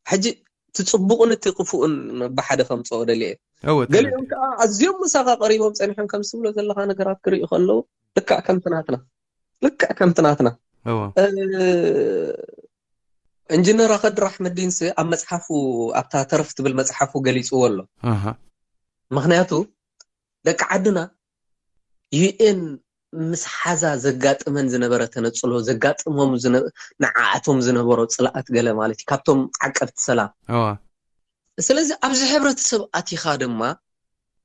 ሕጂ እቲ ጽቡቕን እቲ ክፉእን ብሓደ ከምጽኦ ደልየ እየ። እወ፣ ገሊኦም ተረድእ። ከዓ ኣዝዮም ምሳኻ ቀሪቦም ጸኒሖም ከም ዝብሎ ዘለኻ ነገራት ክርእዩ ከለዉ ልክዕ ከምቲ ናትና፣ ልክዕ ከምቲ ናትና። እወ። እ፣ ኢንጂነር ኣኸድር ኣሕመዲንስ ኣብ መጽሓፉ፣ ኣብታ ተረፍ ትብል መጽሓፉ ገሊጽዎ ኣሎ። ኣሃ። ምኽንያቱ ደቂ ዓድና ዩ ኤን ምስ ሓዛ ዘጋጥመን ዝነበረ ተነጽሎ፣ ዘጋጥሞም ዝነ-፣ ንዓኣቶም ዝነበሮ ጽልኣት ገለ ማለት እዩ፣ ካብቶም ዓቀብቲ ሰላም። እዋ። ስለዚ ኣብዚ ሕብረተሰብ ኣቲኻ ድማ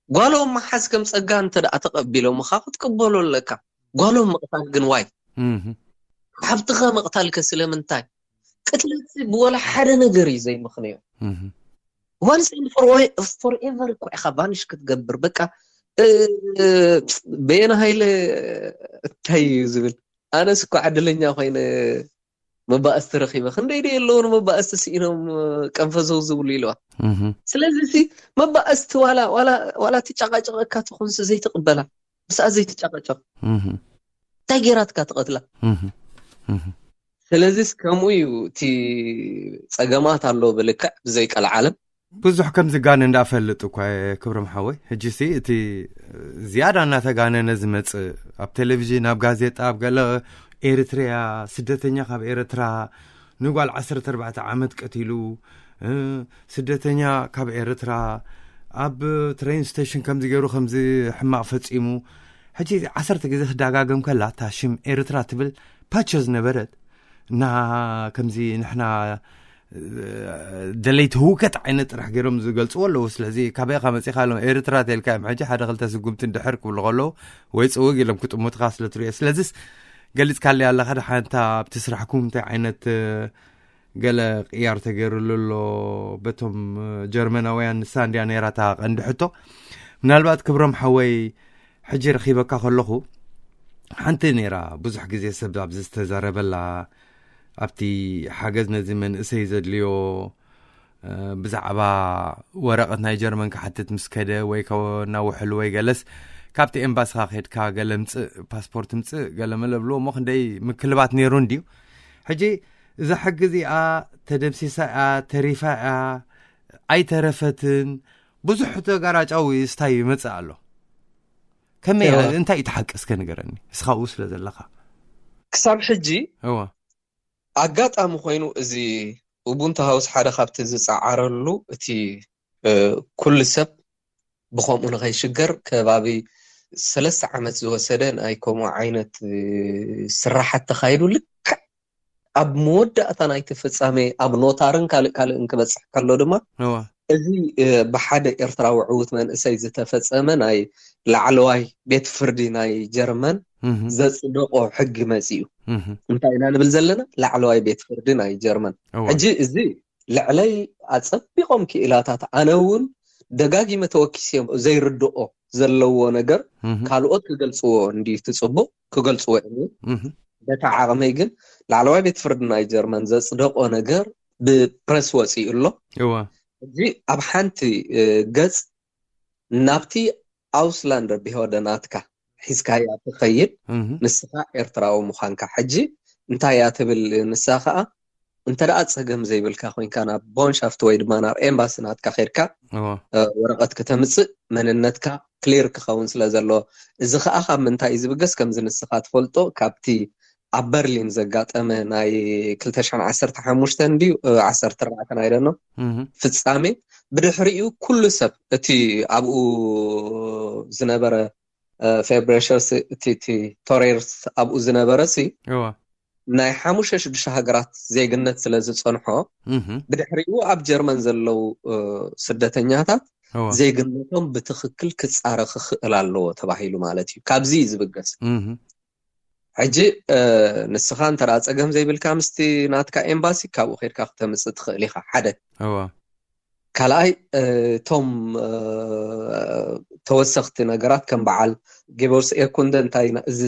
ጓሎም ምሓዝ ከም ጸጋ እንተ ደኣ ተቐቢሎምኻ ክትቅበሎ ኣለካ። ጓሎም ምቕታል ግን ዋይ? እህ። ሓብትኻ ምቕታልከ ስለምንታይ? ቅትለት ብወላ ሓደ ነገር እዩ ዘይምኽንዮ። እህ። Once and for all, forever እኮ ኢኻ ቫኒሽ ክትገብር። በቃ፣ እ፣ በየነ ሃይለ እንታይ እዩ ዝብል? ኣነስ እኮ ዕድለኛ ኮይነ መባእስቲ ረኺበ። ክንደይ ድየ ኣለዉ ንመባእስቲ ስኢኖም፣ እ፣ ቀንፈዘው ዝብሉ ኢልዋ። እህ። ስለዚ ሲ መባእስቲ ዋላ፣ ዋላ፣ ዋላ ትጨቃጨቀካ ትኹንስ ዘይትቅበላ። ምስኣ ዘይትጨቃጨቅ። እህ። እንታይ ገይራትካ ትቐትላ? እህ። እህ። ስለዚስ ከምኡ እዩ፣ እቲ ጸገማት ኣሎ ብልክዕ ብዘይ ቀልዓለም። ብዙሕ ከም ዝጋነ እንዳፈልጥ እኳ እየ ክብሮም ሓወይ። ሕጂሲ እቲ ዝያዳ እናተጋነነ ዝመጽእ ኣብ ቴሌቪዥን፣ ኣብ ጋዜጣ፣ ኣብ ገለ ኤርትርያ፣ ስደተኛ ካብ ኤርትራ ንጓል ዓሰርተ ኣርባዕተ ዓመት ቀቲሉ፣ እ፣ ስደተኛ ካብ ኤርትራ ኣብ ትሬን ስቴሽን ከምዚ ገይሩ ከምዚ ሕማቕ ፈጺሙ። ሕጂ ዓሰርተ ግዜ ክደጋገም ከላ እታ ሽም ኤርትራ ትብል ፓቸ ዝነበረት እና ከምዚ ንሕና፣ እ፣ ደለይቲ ህውከት ዓይነት ጥራሕ ገይሮም ዝገልጽዎ ኣለዉ። ስለዚ ካበይ ኢኻ መጺኻ ኢሎም ኤርትራ ተልካ እዮም። ሕጂ ሓደ ክልተ ስጉምቲ እንድሕር ክብሉ ከለዉ ወይ ጽውግ ኢሎም ክጥምቱኻ ስለ ትርእዮ። ስለዚስ ገሊጽካለይ ኣለኻ ደሓን እታ ኣብቲ ስራሕኩም እንታይ ዓይነት፣ እ፣ ገለ ቅያር ተገይሩሉ ኣሎ በቶም፣ እ፣ ጀርመናውያን ንሳ እንድያ ነይራ እታ ቀንዲ ሕቶ። ምናልባት ክብሮም ሓወይ ሕጂ ረኺበካ ከለኹ ሓንቲ ነይራ ብዙሕ ግዜ ሰብ ኣብዚ ዝተዛረበላ ኣብቲ ሓገዝ ነዚ መንእሰይ ዘድልዮ፣ እ፣ ብዛዕባ ወረቐት ናይ ጀርመን ክሓትት ምስ ከደ ወይ ከ-፣ እናውሕሉ ወይ ገለስ ካብቲ ኤምባስኻ ከድካ ገለ ምጽእ ፓስፖርት ምጽእ ገለ መለ ብልዎ እሞ ክንደይ ምክልባት ነይሩ እንድዩ። ሕጂ እዛ ሕጊ እዚኣ ተደምሲሳ እያ፣ ተሪፋ እያ፣ ኣይተረፈትን። ብዙሕ ተጋራጫዊ ስታይ ይመጽእ ኣሎ። ከመይ እያ? እዋ። እንታይ እዩ እቲ ሓቂ እስከ ንገረኒ። እስኻ ኣብኡ ስለ ዘለኻ። ክሳብ ሕጂ እዋ። ኣጋጣሚ ኮይኑ እዚ ኡቡንቱ ሃውስ ሓደ ካብቲ ዝጸዓረሉ እቲ፣ እ፣ ኩሉ ሰብ ብኸምኡ ንኸይሽገር ከባቢ ሰለስተ ዓመት ዝወሰደ ናይ ከምኡ ዓይነት፣ እ፣ ስራሓት ተኻይዱ ልክዕ ኣብ መወዳእታ ናይቲ ፍጻሜ ኣብ ኖታርን ካልእ ካልእን ክበጽሕ ከሎ ድማ እዋ። እዚ፣ እ፣ ብሓደ ኤርትራዊ ዕዉት መንእሰይ ዝተፈጸመ ናይ ላዕለዋይ ቤት ፍርዲ ናይ ጀርመን እህ። ዘጽደቆ ሕጊ መጺኡ። እህ። እንታይ ኢና ንብል ዘለና? ላዕለዋይ ቤት ፍርዲ ናይ ጀርመን። እዋ። ሕጂ እዚ ልዕለይ ኣጸቢቖም ክኢላታት፣ ኣነ እውን ደጋጊመ ተወኪስዮም ዘይርድኦ ዘለዎ ነገር እህ። ካልኦት ክገልጽዎ እንዲ ትጽቡቕ ክገልጽዎ እዮም። እህ። በታ ዓቕመይ ግን ላዕለዋይ ቤት ፍርዲ ናይ ጀርመን ዘጽደቆ ነገር ብፕረስ ወጺኡ ኣሎ። እዋ። ሕጂ ኣብ ሓንቲ፣ እ፣ ገጽ ናብቲ ኣውስላንደር ቢሆደ ናትካ ሒዝካያ ትኸይድ፣ እህ። ንስኻ ኤርትራዊ ምዃንካ። ሕጂ እንታይ እያ ትብል ንሳ ኸኣ? እንተ ደኣ ጸገም ዘይብልካ ኮይንካ ናብ ቦንሻፍት ወይ ድማ ናብ ኤምባሲ ናትካ ኸድካ ወረቐት ከተምጽእ መንነትካ ክሊር ክኸውን ስለ ዘለዎ፣ እዚ ኸኣ ካብ ምንታይ እዩ ዝብገስ? ከምዚ ንስኻ ትፈልጦ ካብቲ ኣብ በርሊን ዘጋጠመ ናይ ክልተ ሽሕን ዓሰርተ ሓሙሽተን ድዩ ዓሰርተ ኣርባዕተን ኣይደኖ ፍጻሜ፣ ብድሕሪኡ ኩሉ ሰብ እቲ ኣብኡ ዝነበረ ፌብሬሸርስ እቲ ቶሬርስ ኣብኡ ዝነበረ ሲ ናይ ሓሙሽተ ሽዱሽተ ሃገራት ዜግነት ስለ ዝጸንሖ፣ ብድሕሪኡ ኣብ ጀርመን ዘለዉ ስደተኛታት ዜግነቶም ብትኽክል ክጻረ ክኽእል ኣለዎ ተባሂሉ ማለት እዩ። ካብዚ እዩ ዝብገስ። ሕጂ ንስኻ እንተ ጸገም ዘይብልካ ምስቲ ናትካ ኤምባሲ ካብኡ ኬድካ ክተምጽእ ትኽእል ኢኻ። ሓደ ካልኣይ እቶም ተወሰኽቲ ነገራት ከም በዓል ጌበርስ ኤርኩንደ እንታይ እዚ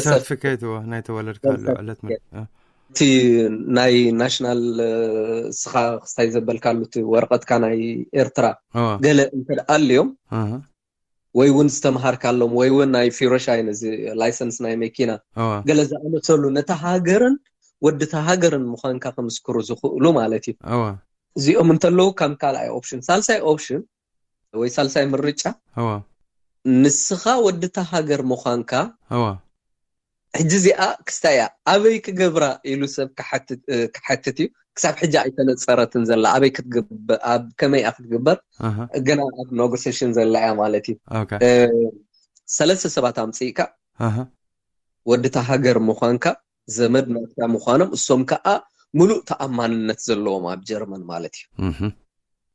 ሰርቲፊኬት ናይ ተወለድካሉ ዕለት እቲ ናይ ናሽናል ስኻ ክስታይ ዘበልካሉ እቲ ወረቐትካ ናይ ኤርትራ ገለ እንተ ኣለዮም ወይ እውን ዝተምሃርካሎም ወይ እውን ናይ ፊሮሻይን እዚ ላይሰንስ ናይ መኪና ገለ ዝኣመሰሉ ነታ ሃገርን ወድታ ሃገርን ምዃንካ ክምስክሩ ዝኽእሉ ማለት እዩ። እዚኦም እንተለዉ ከም ካልኣይ ኦፕሽን። ሳልሳይ ኦፕሽን ወይ ሳልሳይ ምርጫ ንስኻ ወድታ ሃገር ምዃንካ ሕጂ እዚኣ ክስታይ እያ ኣበይ ክገብራ ኢሉ ሰብ ክሓትት እዩ። ክሳብ ሕጂ ኣይተነፀረትን ዘላ ኣበይ ክትግበር ኣብ ከመይ እያ ክትግበር ገና ኣብ ኔጎሴሽን ዘላ እያ ማለት እዩ። ሰለስተ ሰባት ኣምፅእካ ወድታ ሃገር ምዃንካ ዘመድ ናትካ ምዃኖም እሶም ከዓ ሙሉእ ተኣማንነት ዘለዎም ኣብ ጀርመን ማለት እዩ።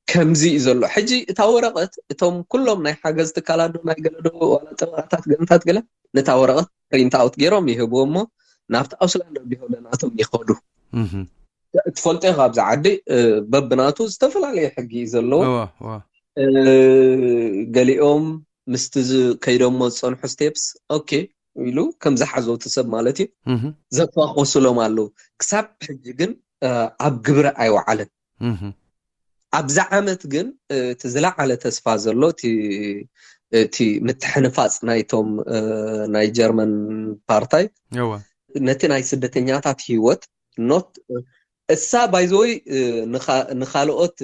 ከምዚ እዩ ዘሎ ሕጂ እታ ወረቐት እቶም ኩሎም ናይ ሓገዝ ትካላት ዶ ናይ ገለ ዶ ዋላ ጠበቃታት ገንታት ገለ ነታ ወረቐት ፕሪንት ኣውት ገይሮም ይህብዎ እሞ ናብቲ ኣውስላንደር ቢሆለ ናቶም ይኸዱ። ትፈልጦ ኢኻ ኣብዚ ዓዲ በብናቱ ዝተፈላለየ ሕጊ እዩ ዘለዎ። ገሊኦም ምስቲ ከይዶሞ ዝፀንሑ ስቴፕስ ኦኬ ኢሉ ከም ዝሓዘው እቲ ሰብ ማለት እዩ ዘፋኾስሎም ኣለዉ። ክሳብ ሕጂ ግን ኣብ ግብሪ ኣይወዓለን። ኣብዛ ዓመት ግን እቲ ዝለዓለ ተስፋ ዘሎ እቲ ምትሕንፋፅ ናይቶም ናይ ጀርመን ፓርታይ ነቲ ናይ ስደተኛታት ህይወት ኖት እሳ ባይዘወይ ንኻልኦት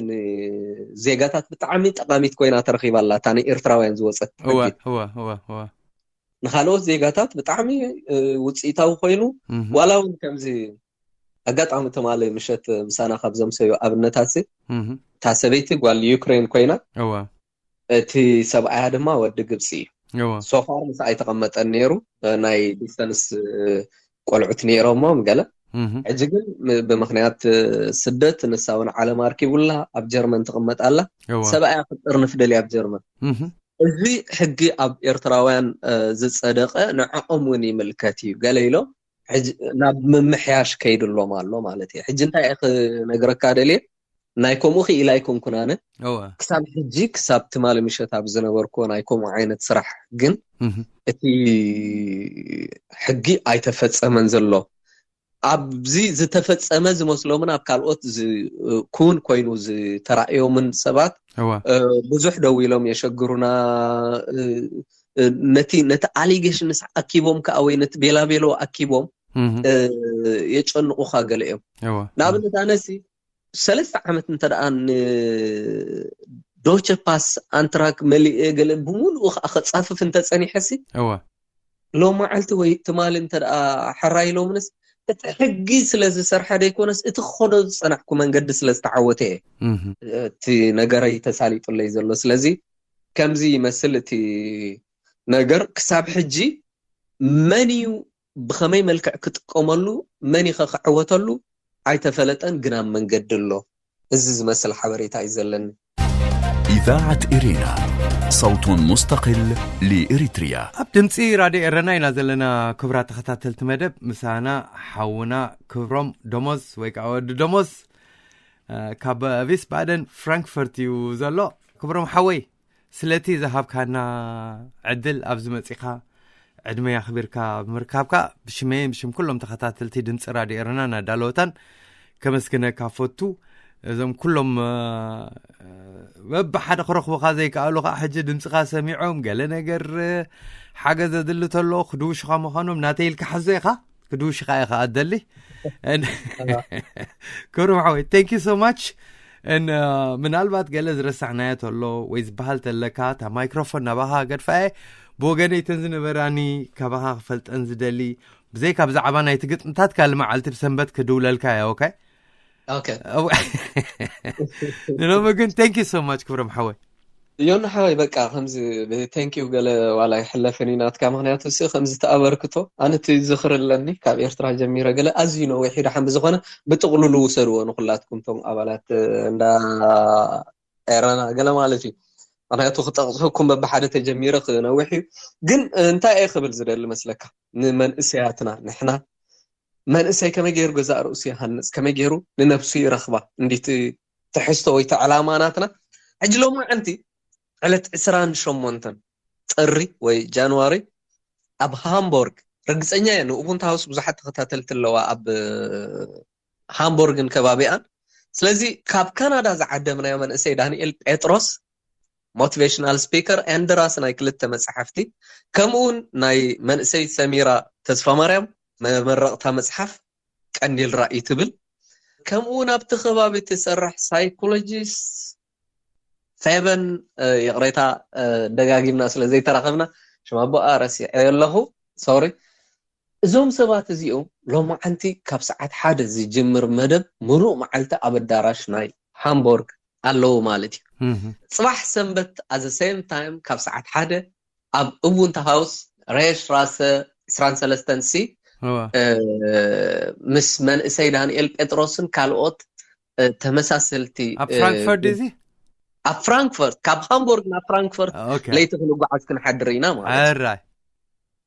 ዜጋታት ብጣዕሚ ጠቃሚት ኮይና ተረኪባ ኣላ። እታ ንኤርትራውያን ዝወፀት ንኻልኦት ዜጋታት ብጣዕሚ ውፅኢታዊ ኮይኑ ዋላ እውን ከምዚ ኣጋጣሚ ትማሊ ምሸት ምሳና ካብ ዘምሰዩ ኣብነታት እታ ሰበይቲ ጓል ዩክሬን ኮይና እቲ ሰብኣያ ድማ ወዲ ግብፂ እዩ። ሶፋር ምስ ኣይተቐመጠን ነይሩ ናይ ዲስተንስ ቆልዑት ነይሮሞም ገለ ሕጂ ግን ብምክንያት ስደት ንሳ እውን ዓለም ኣርኪቡላ ኣብ ጀርመን ትቕመጥ ኣላ። ሰብኣያ ክጥርንፍ ደልያ ኣብ ጀርመን። እዚ ሕጊ ኣብ ኤርትራውያን ዝፀደቐ ንዕኦም እውን ይምልከት እዩ ገለ ኢሎም ናብ ምምሕያሽ ከይድሎም ኣሎ ማለት እዩ። ሕጂ እንታይ ክነግረካ ደልየ ናይ ከምኡ ክኢላ ኣይኮንኩን ኣነ ክሳብ ሕጂ ክሳብ ትማሊ ምሸት ኣብ ዝነበርኩዎ ናይ ከምኡ ዓይነት ስራሕ ግን እቲ ሕጊ ኣይተፈፀመን ዘሎ። ኣብዚ ዝተፈፀመ ዝመስሎምን ኣብ ካልኦት ክውን ኮይኑ ዝተራእዮምን ሰባት ብዙሕ ደው ኢሎም የሸግሩና ነቲ ነቲ ኣሊጌሽንስ ኣኪቦም ከዓ ወይ ነቲ ቤላቤሎ ኣኪቦም የጨንቑኻ ገለ እዮም። ንኣብነት ኣነሲ ሰለስተ ዓመት እንተ ደኣ ንዶቸ ፓስ ኣንትራክ መሊኤ ገለ ብምሉኡ ከዓ ከፃፍፍ እንተፀኒሐሲ ሎም መዓልቲ ወይ ትማሊ እንተ ደኣ ሕራይ ኢሎምንስ እቲ ሕጊ ስለ ዝሰርሐ ደይኮነስ እቲ ክኸዶ ዝፀናሕኩ መንገዲ ስለ ዝተዓወተ እየ እቲ ነገረይ ተሳሊጡለይ ዘሎ። ስለዚ ከምዚ ይመስል እቲ ነገር ክሳብ ሕጂ መን እዩ ብኸመይ መልክዕ ክጥቀመሉ መን ይኸ ክዕወተሉ ኣይተፈለጠን፣ ግን ኣብ መንገዲ ኣሎ። እዚ ዝመስል ሓበሬታ እዩ ዘለኒ። إذاعة إرينا، صوت مستقل لإريتريا. ኣብ ድምፂ ራድዮ ኤረና ኢና ዘለና። ክብራት ተኸታተልቲ መደብ ምሳና ሓውና ክብሮም ደሞዝ ወይ ከዓ ወዲ ደሞዝ ካብ ቪስባደን ፍራንክፈርት እዩ ዘሎ። ክብሮም ሓወይ ስለቲ ዝሃብካና ዕድል ኣብዚ መፂኻ ዕድመ ኣኽቢርካ ብምርካብካ ብሽመይን ብሽም ኩሎም ተኸታተልቲ ድምፂ ራድዮ ኤረና ናዳለወታን ከመስግነካ ፈቱ። እዞም ኩሎም በብሓደ ክረኽቡኻ ዘይከኣሉ ከዓ ሕጂ ድምፅኻ ሰሚዖም ገለ ነገር ሓገዝ ዘድሊ ተሎ ክድውሽኻ ምዃኖም ናተይ ኢልካ ሓዞ ኢኻ ክድውሽኻ ኢኻ ኣደሊ And ክብሮም ሓወይ, thank you so much. And ምናልባት ገለ ዝረሳዕናዮ ተሎ ወይ ዝበሃል ተለካ፣ እታ ማይክሮፎን ናባኻ ገድፋ እየ። ብወገነይ እተን ዝነበራኒ ካባኻ ክፈልጠን ዝደሊ፣ ብዘይካ ብዛዕባ ናይቲ ግጥምታት ካልእ መዓልቲ ብሰንበት ክድውለልካ እየ። ኦኬ? Okay። ንሎሚ ግን thank you so much ክብሮም ሓወይ። ዮና ሓወይ፣ በቃ ከምዚ thank you ገለ ዋላ ይሕለፍን እዩ ናትካ፣ ምክንያቱ ሲ ከምዚ ተኣበርክቶ ኣነ እቲ ዝኽሪ ኣለኒ፣ ካብ ኤርትራ ጀሚረ ገለ ኣዝዩ ነዊሕ እዩ። ደሓን ብዝኾነ ብጥቕሉሉ ውሰድዎ ንኩላትኩም ቶም ኣባላት እንዳ ኤረና ገለ ማለት እዩ። ምክንያቱ ክጠቕሰኩም በብሓደ ተጀሚረ ክነውሕ እዩ። ግን እንታይ እየ ክብል ዝደሊ መስለካ፣ ንመንእሰያትና፣ ንሕና መንእሰይ ከመይ ገይሩ ገዛእ ርእሱ ይሃንጽ፣ ከመይ ገይሩ ንነብሱ ይረኽባ፣ እንዲቲ ትሕዝቶ ወይ ዕላማ ናትና። ሕጂ ሎማዓንቲ ዕለት ዕስራን ሸሞንተን ጥሪ ወይ ጃንዋሪ ኣብ ሃምቦርግ፣ ርግጸኛ እየ ንኡቡንታ ሃውስ ብዙሓት ተኸታተልቲ ኣለዋ ኣብ ሃምቦርግን ከባቢኣን። ስለዚ ካብ ካናዳ ዝዓደምናዮ መንእሰይ ዳንኤል ጴጥሮስ፣ ሞቲቬሽናል ስፒከር፣ ኤንድራስ ናይ ክልተ መጽሓፍቲ፣ ከምኡውን ናይ መንእሰይ ሰሚራ ተስፋ ማርያም መመረቕታ መጽሓፍ ቀንዲል ራእይ ትብል፣ ከምኡውን ኣብቲ ከባቢ ትሰርሕ ሳይኮሎጂስት ፌቨን፣ ይቕሬታ ደጋጊምና ስለ ዘይተራኸብና ሽም ኣቦኣ ረሲዐ ኣለኹ፣ ሶሪ። እዞም ሰባት እዚኦም ሎማዓንቲ ካብ ሰዓት ሓደ ዝጅምር መደብ ምሉእ መዓልቲ ኣብ ኣዳራሽ ናይ ሃምቦርግ ኣለዉ ማለት እዩ። ጽባሕ ሰንበት at the same time ካብ ሰዓት ሓደ ኣብ ኡቡንታ ሃውስ ሬሽ ራሰ ዕስራን ሰለስተን ሲ ምስ መንእሰይ ዳንኤል ጴጥሮስን ካልኦት ተመሳሰልቲ ኣብ ፍራንክፈርት እዚ ኣብ ፍራንክፈርት፣ ካብ ሃምቦርግ ናብ ፍራንክፈርት ለይቲ ክንጓዓዝ ክንሓድር ኢና ማለት እዩ።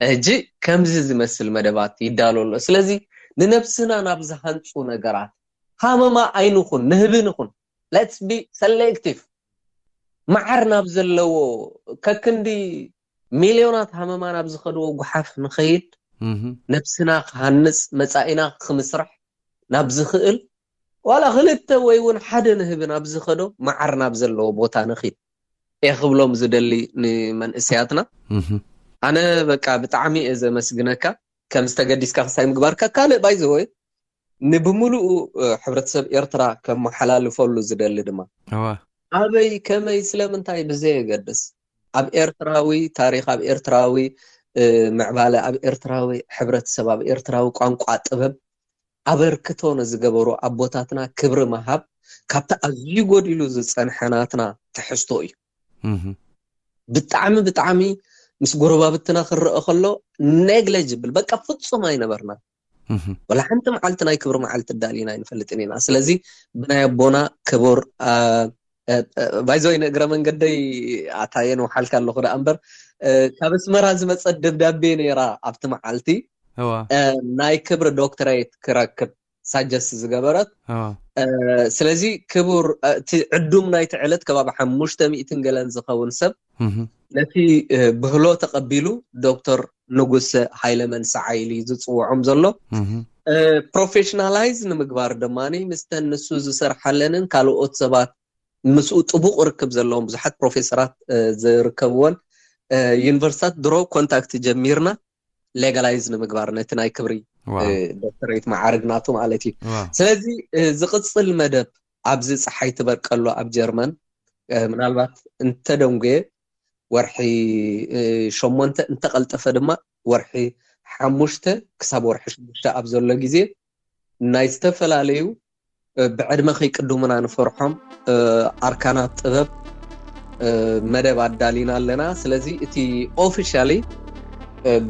ሕጂ ከምዚ ዝመስል መደባት ይዳሎ ኣሎ። ስለዚ ንነብስና ናብ ዝሃንፁ ነገራት ሃመማ ኣይንኹን፣ ንህቢ ንኹን። Let's be selective። መዓር ናብ ዘለዎ፣ ከክንዲ ሚልዮናት ሃመማ ናብ ዝኸድዎ ጉሓፍ ንኸይድ፣ ነብስና ክሃንጽ፣ መጻኢና ክምስራሕ ናብ ዝኽእል፣ ዋላ ክልተ ወይ እውን ሓደ ንህቢ ናብ ዝኸዶ መዓር ናብ ዘለዎ ቦታ ንኺድ እየ ክብሎም ዝደሊ ንመንእሰያትና። ኣነ በቃ ብጣዕሚ እየ ዘመስግነካ፣ ከም ዝተገዲስካ ክሳይ ምግባርካ። ካልእ ባይዘወይ ንብምሉኡ ሕብረተሰብ ኤርትራ ከመሓላልፈሉ ዝደሊ ድማ፣ ኣበይ፣ ከመይ፣ ስለምንታይ ብዘየገድስ፣ ኣብ ኤርትራዊ ታሪኽ፣ ኣብ ኤርትራዊ ምዕባለ፣ ኣብ ኤርትራዊ ሕብረተሰብ፣ ኣብ ኤርትራዊ ቋንቋ፣ ጥበብ ኣበርክቶ ንዝገበሩ ኣቦታትና ክብሪ ምሃብ ካብቲ ኣዝዩ ጎዲሉ ዝጸንሐ ናትና ትሕዝቶ እዩ። ብጣዕሚ ብጣዕሚ ምስ ጎረባብትና ክረአ ከሎ ኔግሌጅብል፣ በቃ ፍጹም ኣይነበርና። ወላ ሓንቲ መዓልቲ ናይ ክብሪ መዓልቲ ዳሊና ኣይንፈልጥን ኢና። ስለዚ ብናይ ኣቦና ክቡር ባይዘወይ ንእግረ መንገደይ ኣታየን ውሓልካ ኣለኹ ደኣ እምበር፣ ካብ ኣስመራ ዝመጸት ደብዳቤ ነይራ ኣብቲ መዓልቲ ናይ ክብሪ ዶክትሬት ክረክብ ሳጀስት ዝገበረት። ስለዚ ክቡር፣ እቲ ዕዱም ናይቲ ዕለት ከባቢ ሓሙሽተ ሚእትን ገለን ዝኸውን ሰብ ነቲ ብህሎ ተቐቢሉ ዶክተር ንጉሰ ሃይለ መንሰዓይ ኢሉ እዩ ዝፅውዖም ዘሎ። ፕሮፌሽናላይዝ ንምግባር ድማ ምስተን ንሱ ዝሰርሓለንን ካልኦት ሰባት ምስኡ ጥቡቕ ርክብ ዘለዎም ብዙሓት ፕሮፌሰራት ዝርከብዎን ዩኒቨርሲታት ድሮ ኮንታክት ጀሚርና ሌጋላይዝ ንምግባር ነቲ ናይ ክብሪ ዶክተሬት መዓርግ ናቱ ማለት እዩ። ስለዚ ዝቕፅል መደብ ኣብዚ ፀሓይ ትበርቀሉ ኣብ ጀርመን ምናልባት እንተደንጎየ ወርሒ ሸሞንተ እንተቐልጠፈ ድማ ወርሒ ሓሙሽተ ክሳብ ወርሒ ሽዱሽተ ኣብ ዘሎ ግዜ ናይ ዝተፈላለዩ ብዕድመ ከይቅድሙና ንፈርሖም ኣርካናት ጥበብ መደብ ኣዳሊና ኣለና። ስለዚ እቲ ኦፊሻሊ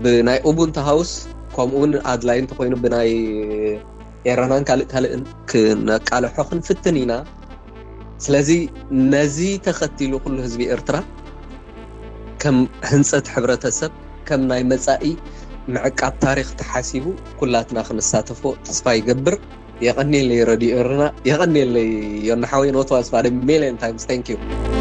ብናይ ኡቡንቱ ሃውስ ከምኡውን ኣድላይ እንተኮይኑ ብናይ ኤረናን ካልእ ካልእን ክነቃልሖ ክንፍትን ኢና። ስለዚ ነዚ ተኸቲሉ ኩሉ ህዝቢ ኤርትራ ከም ህንፀት ሕብረተሰብ ከም ናይ መፃኢ ምዕቃብ ታሪኽ ተሓሲቡ ኩላትና ክንሳተፎ ተስፋ ይገብር። የቐንየለይ ረድዮ ኤረና፣ የቐንየለይ ዮና ሓወይ፣ not was for a million times thank you።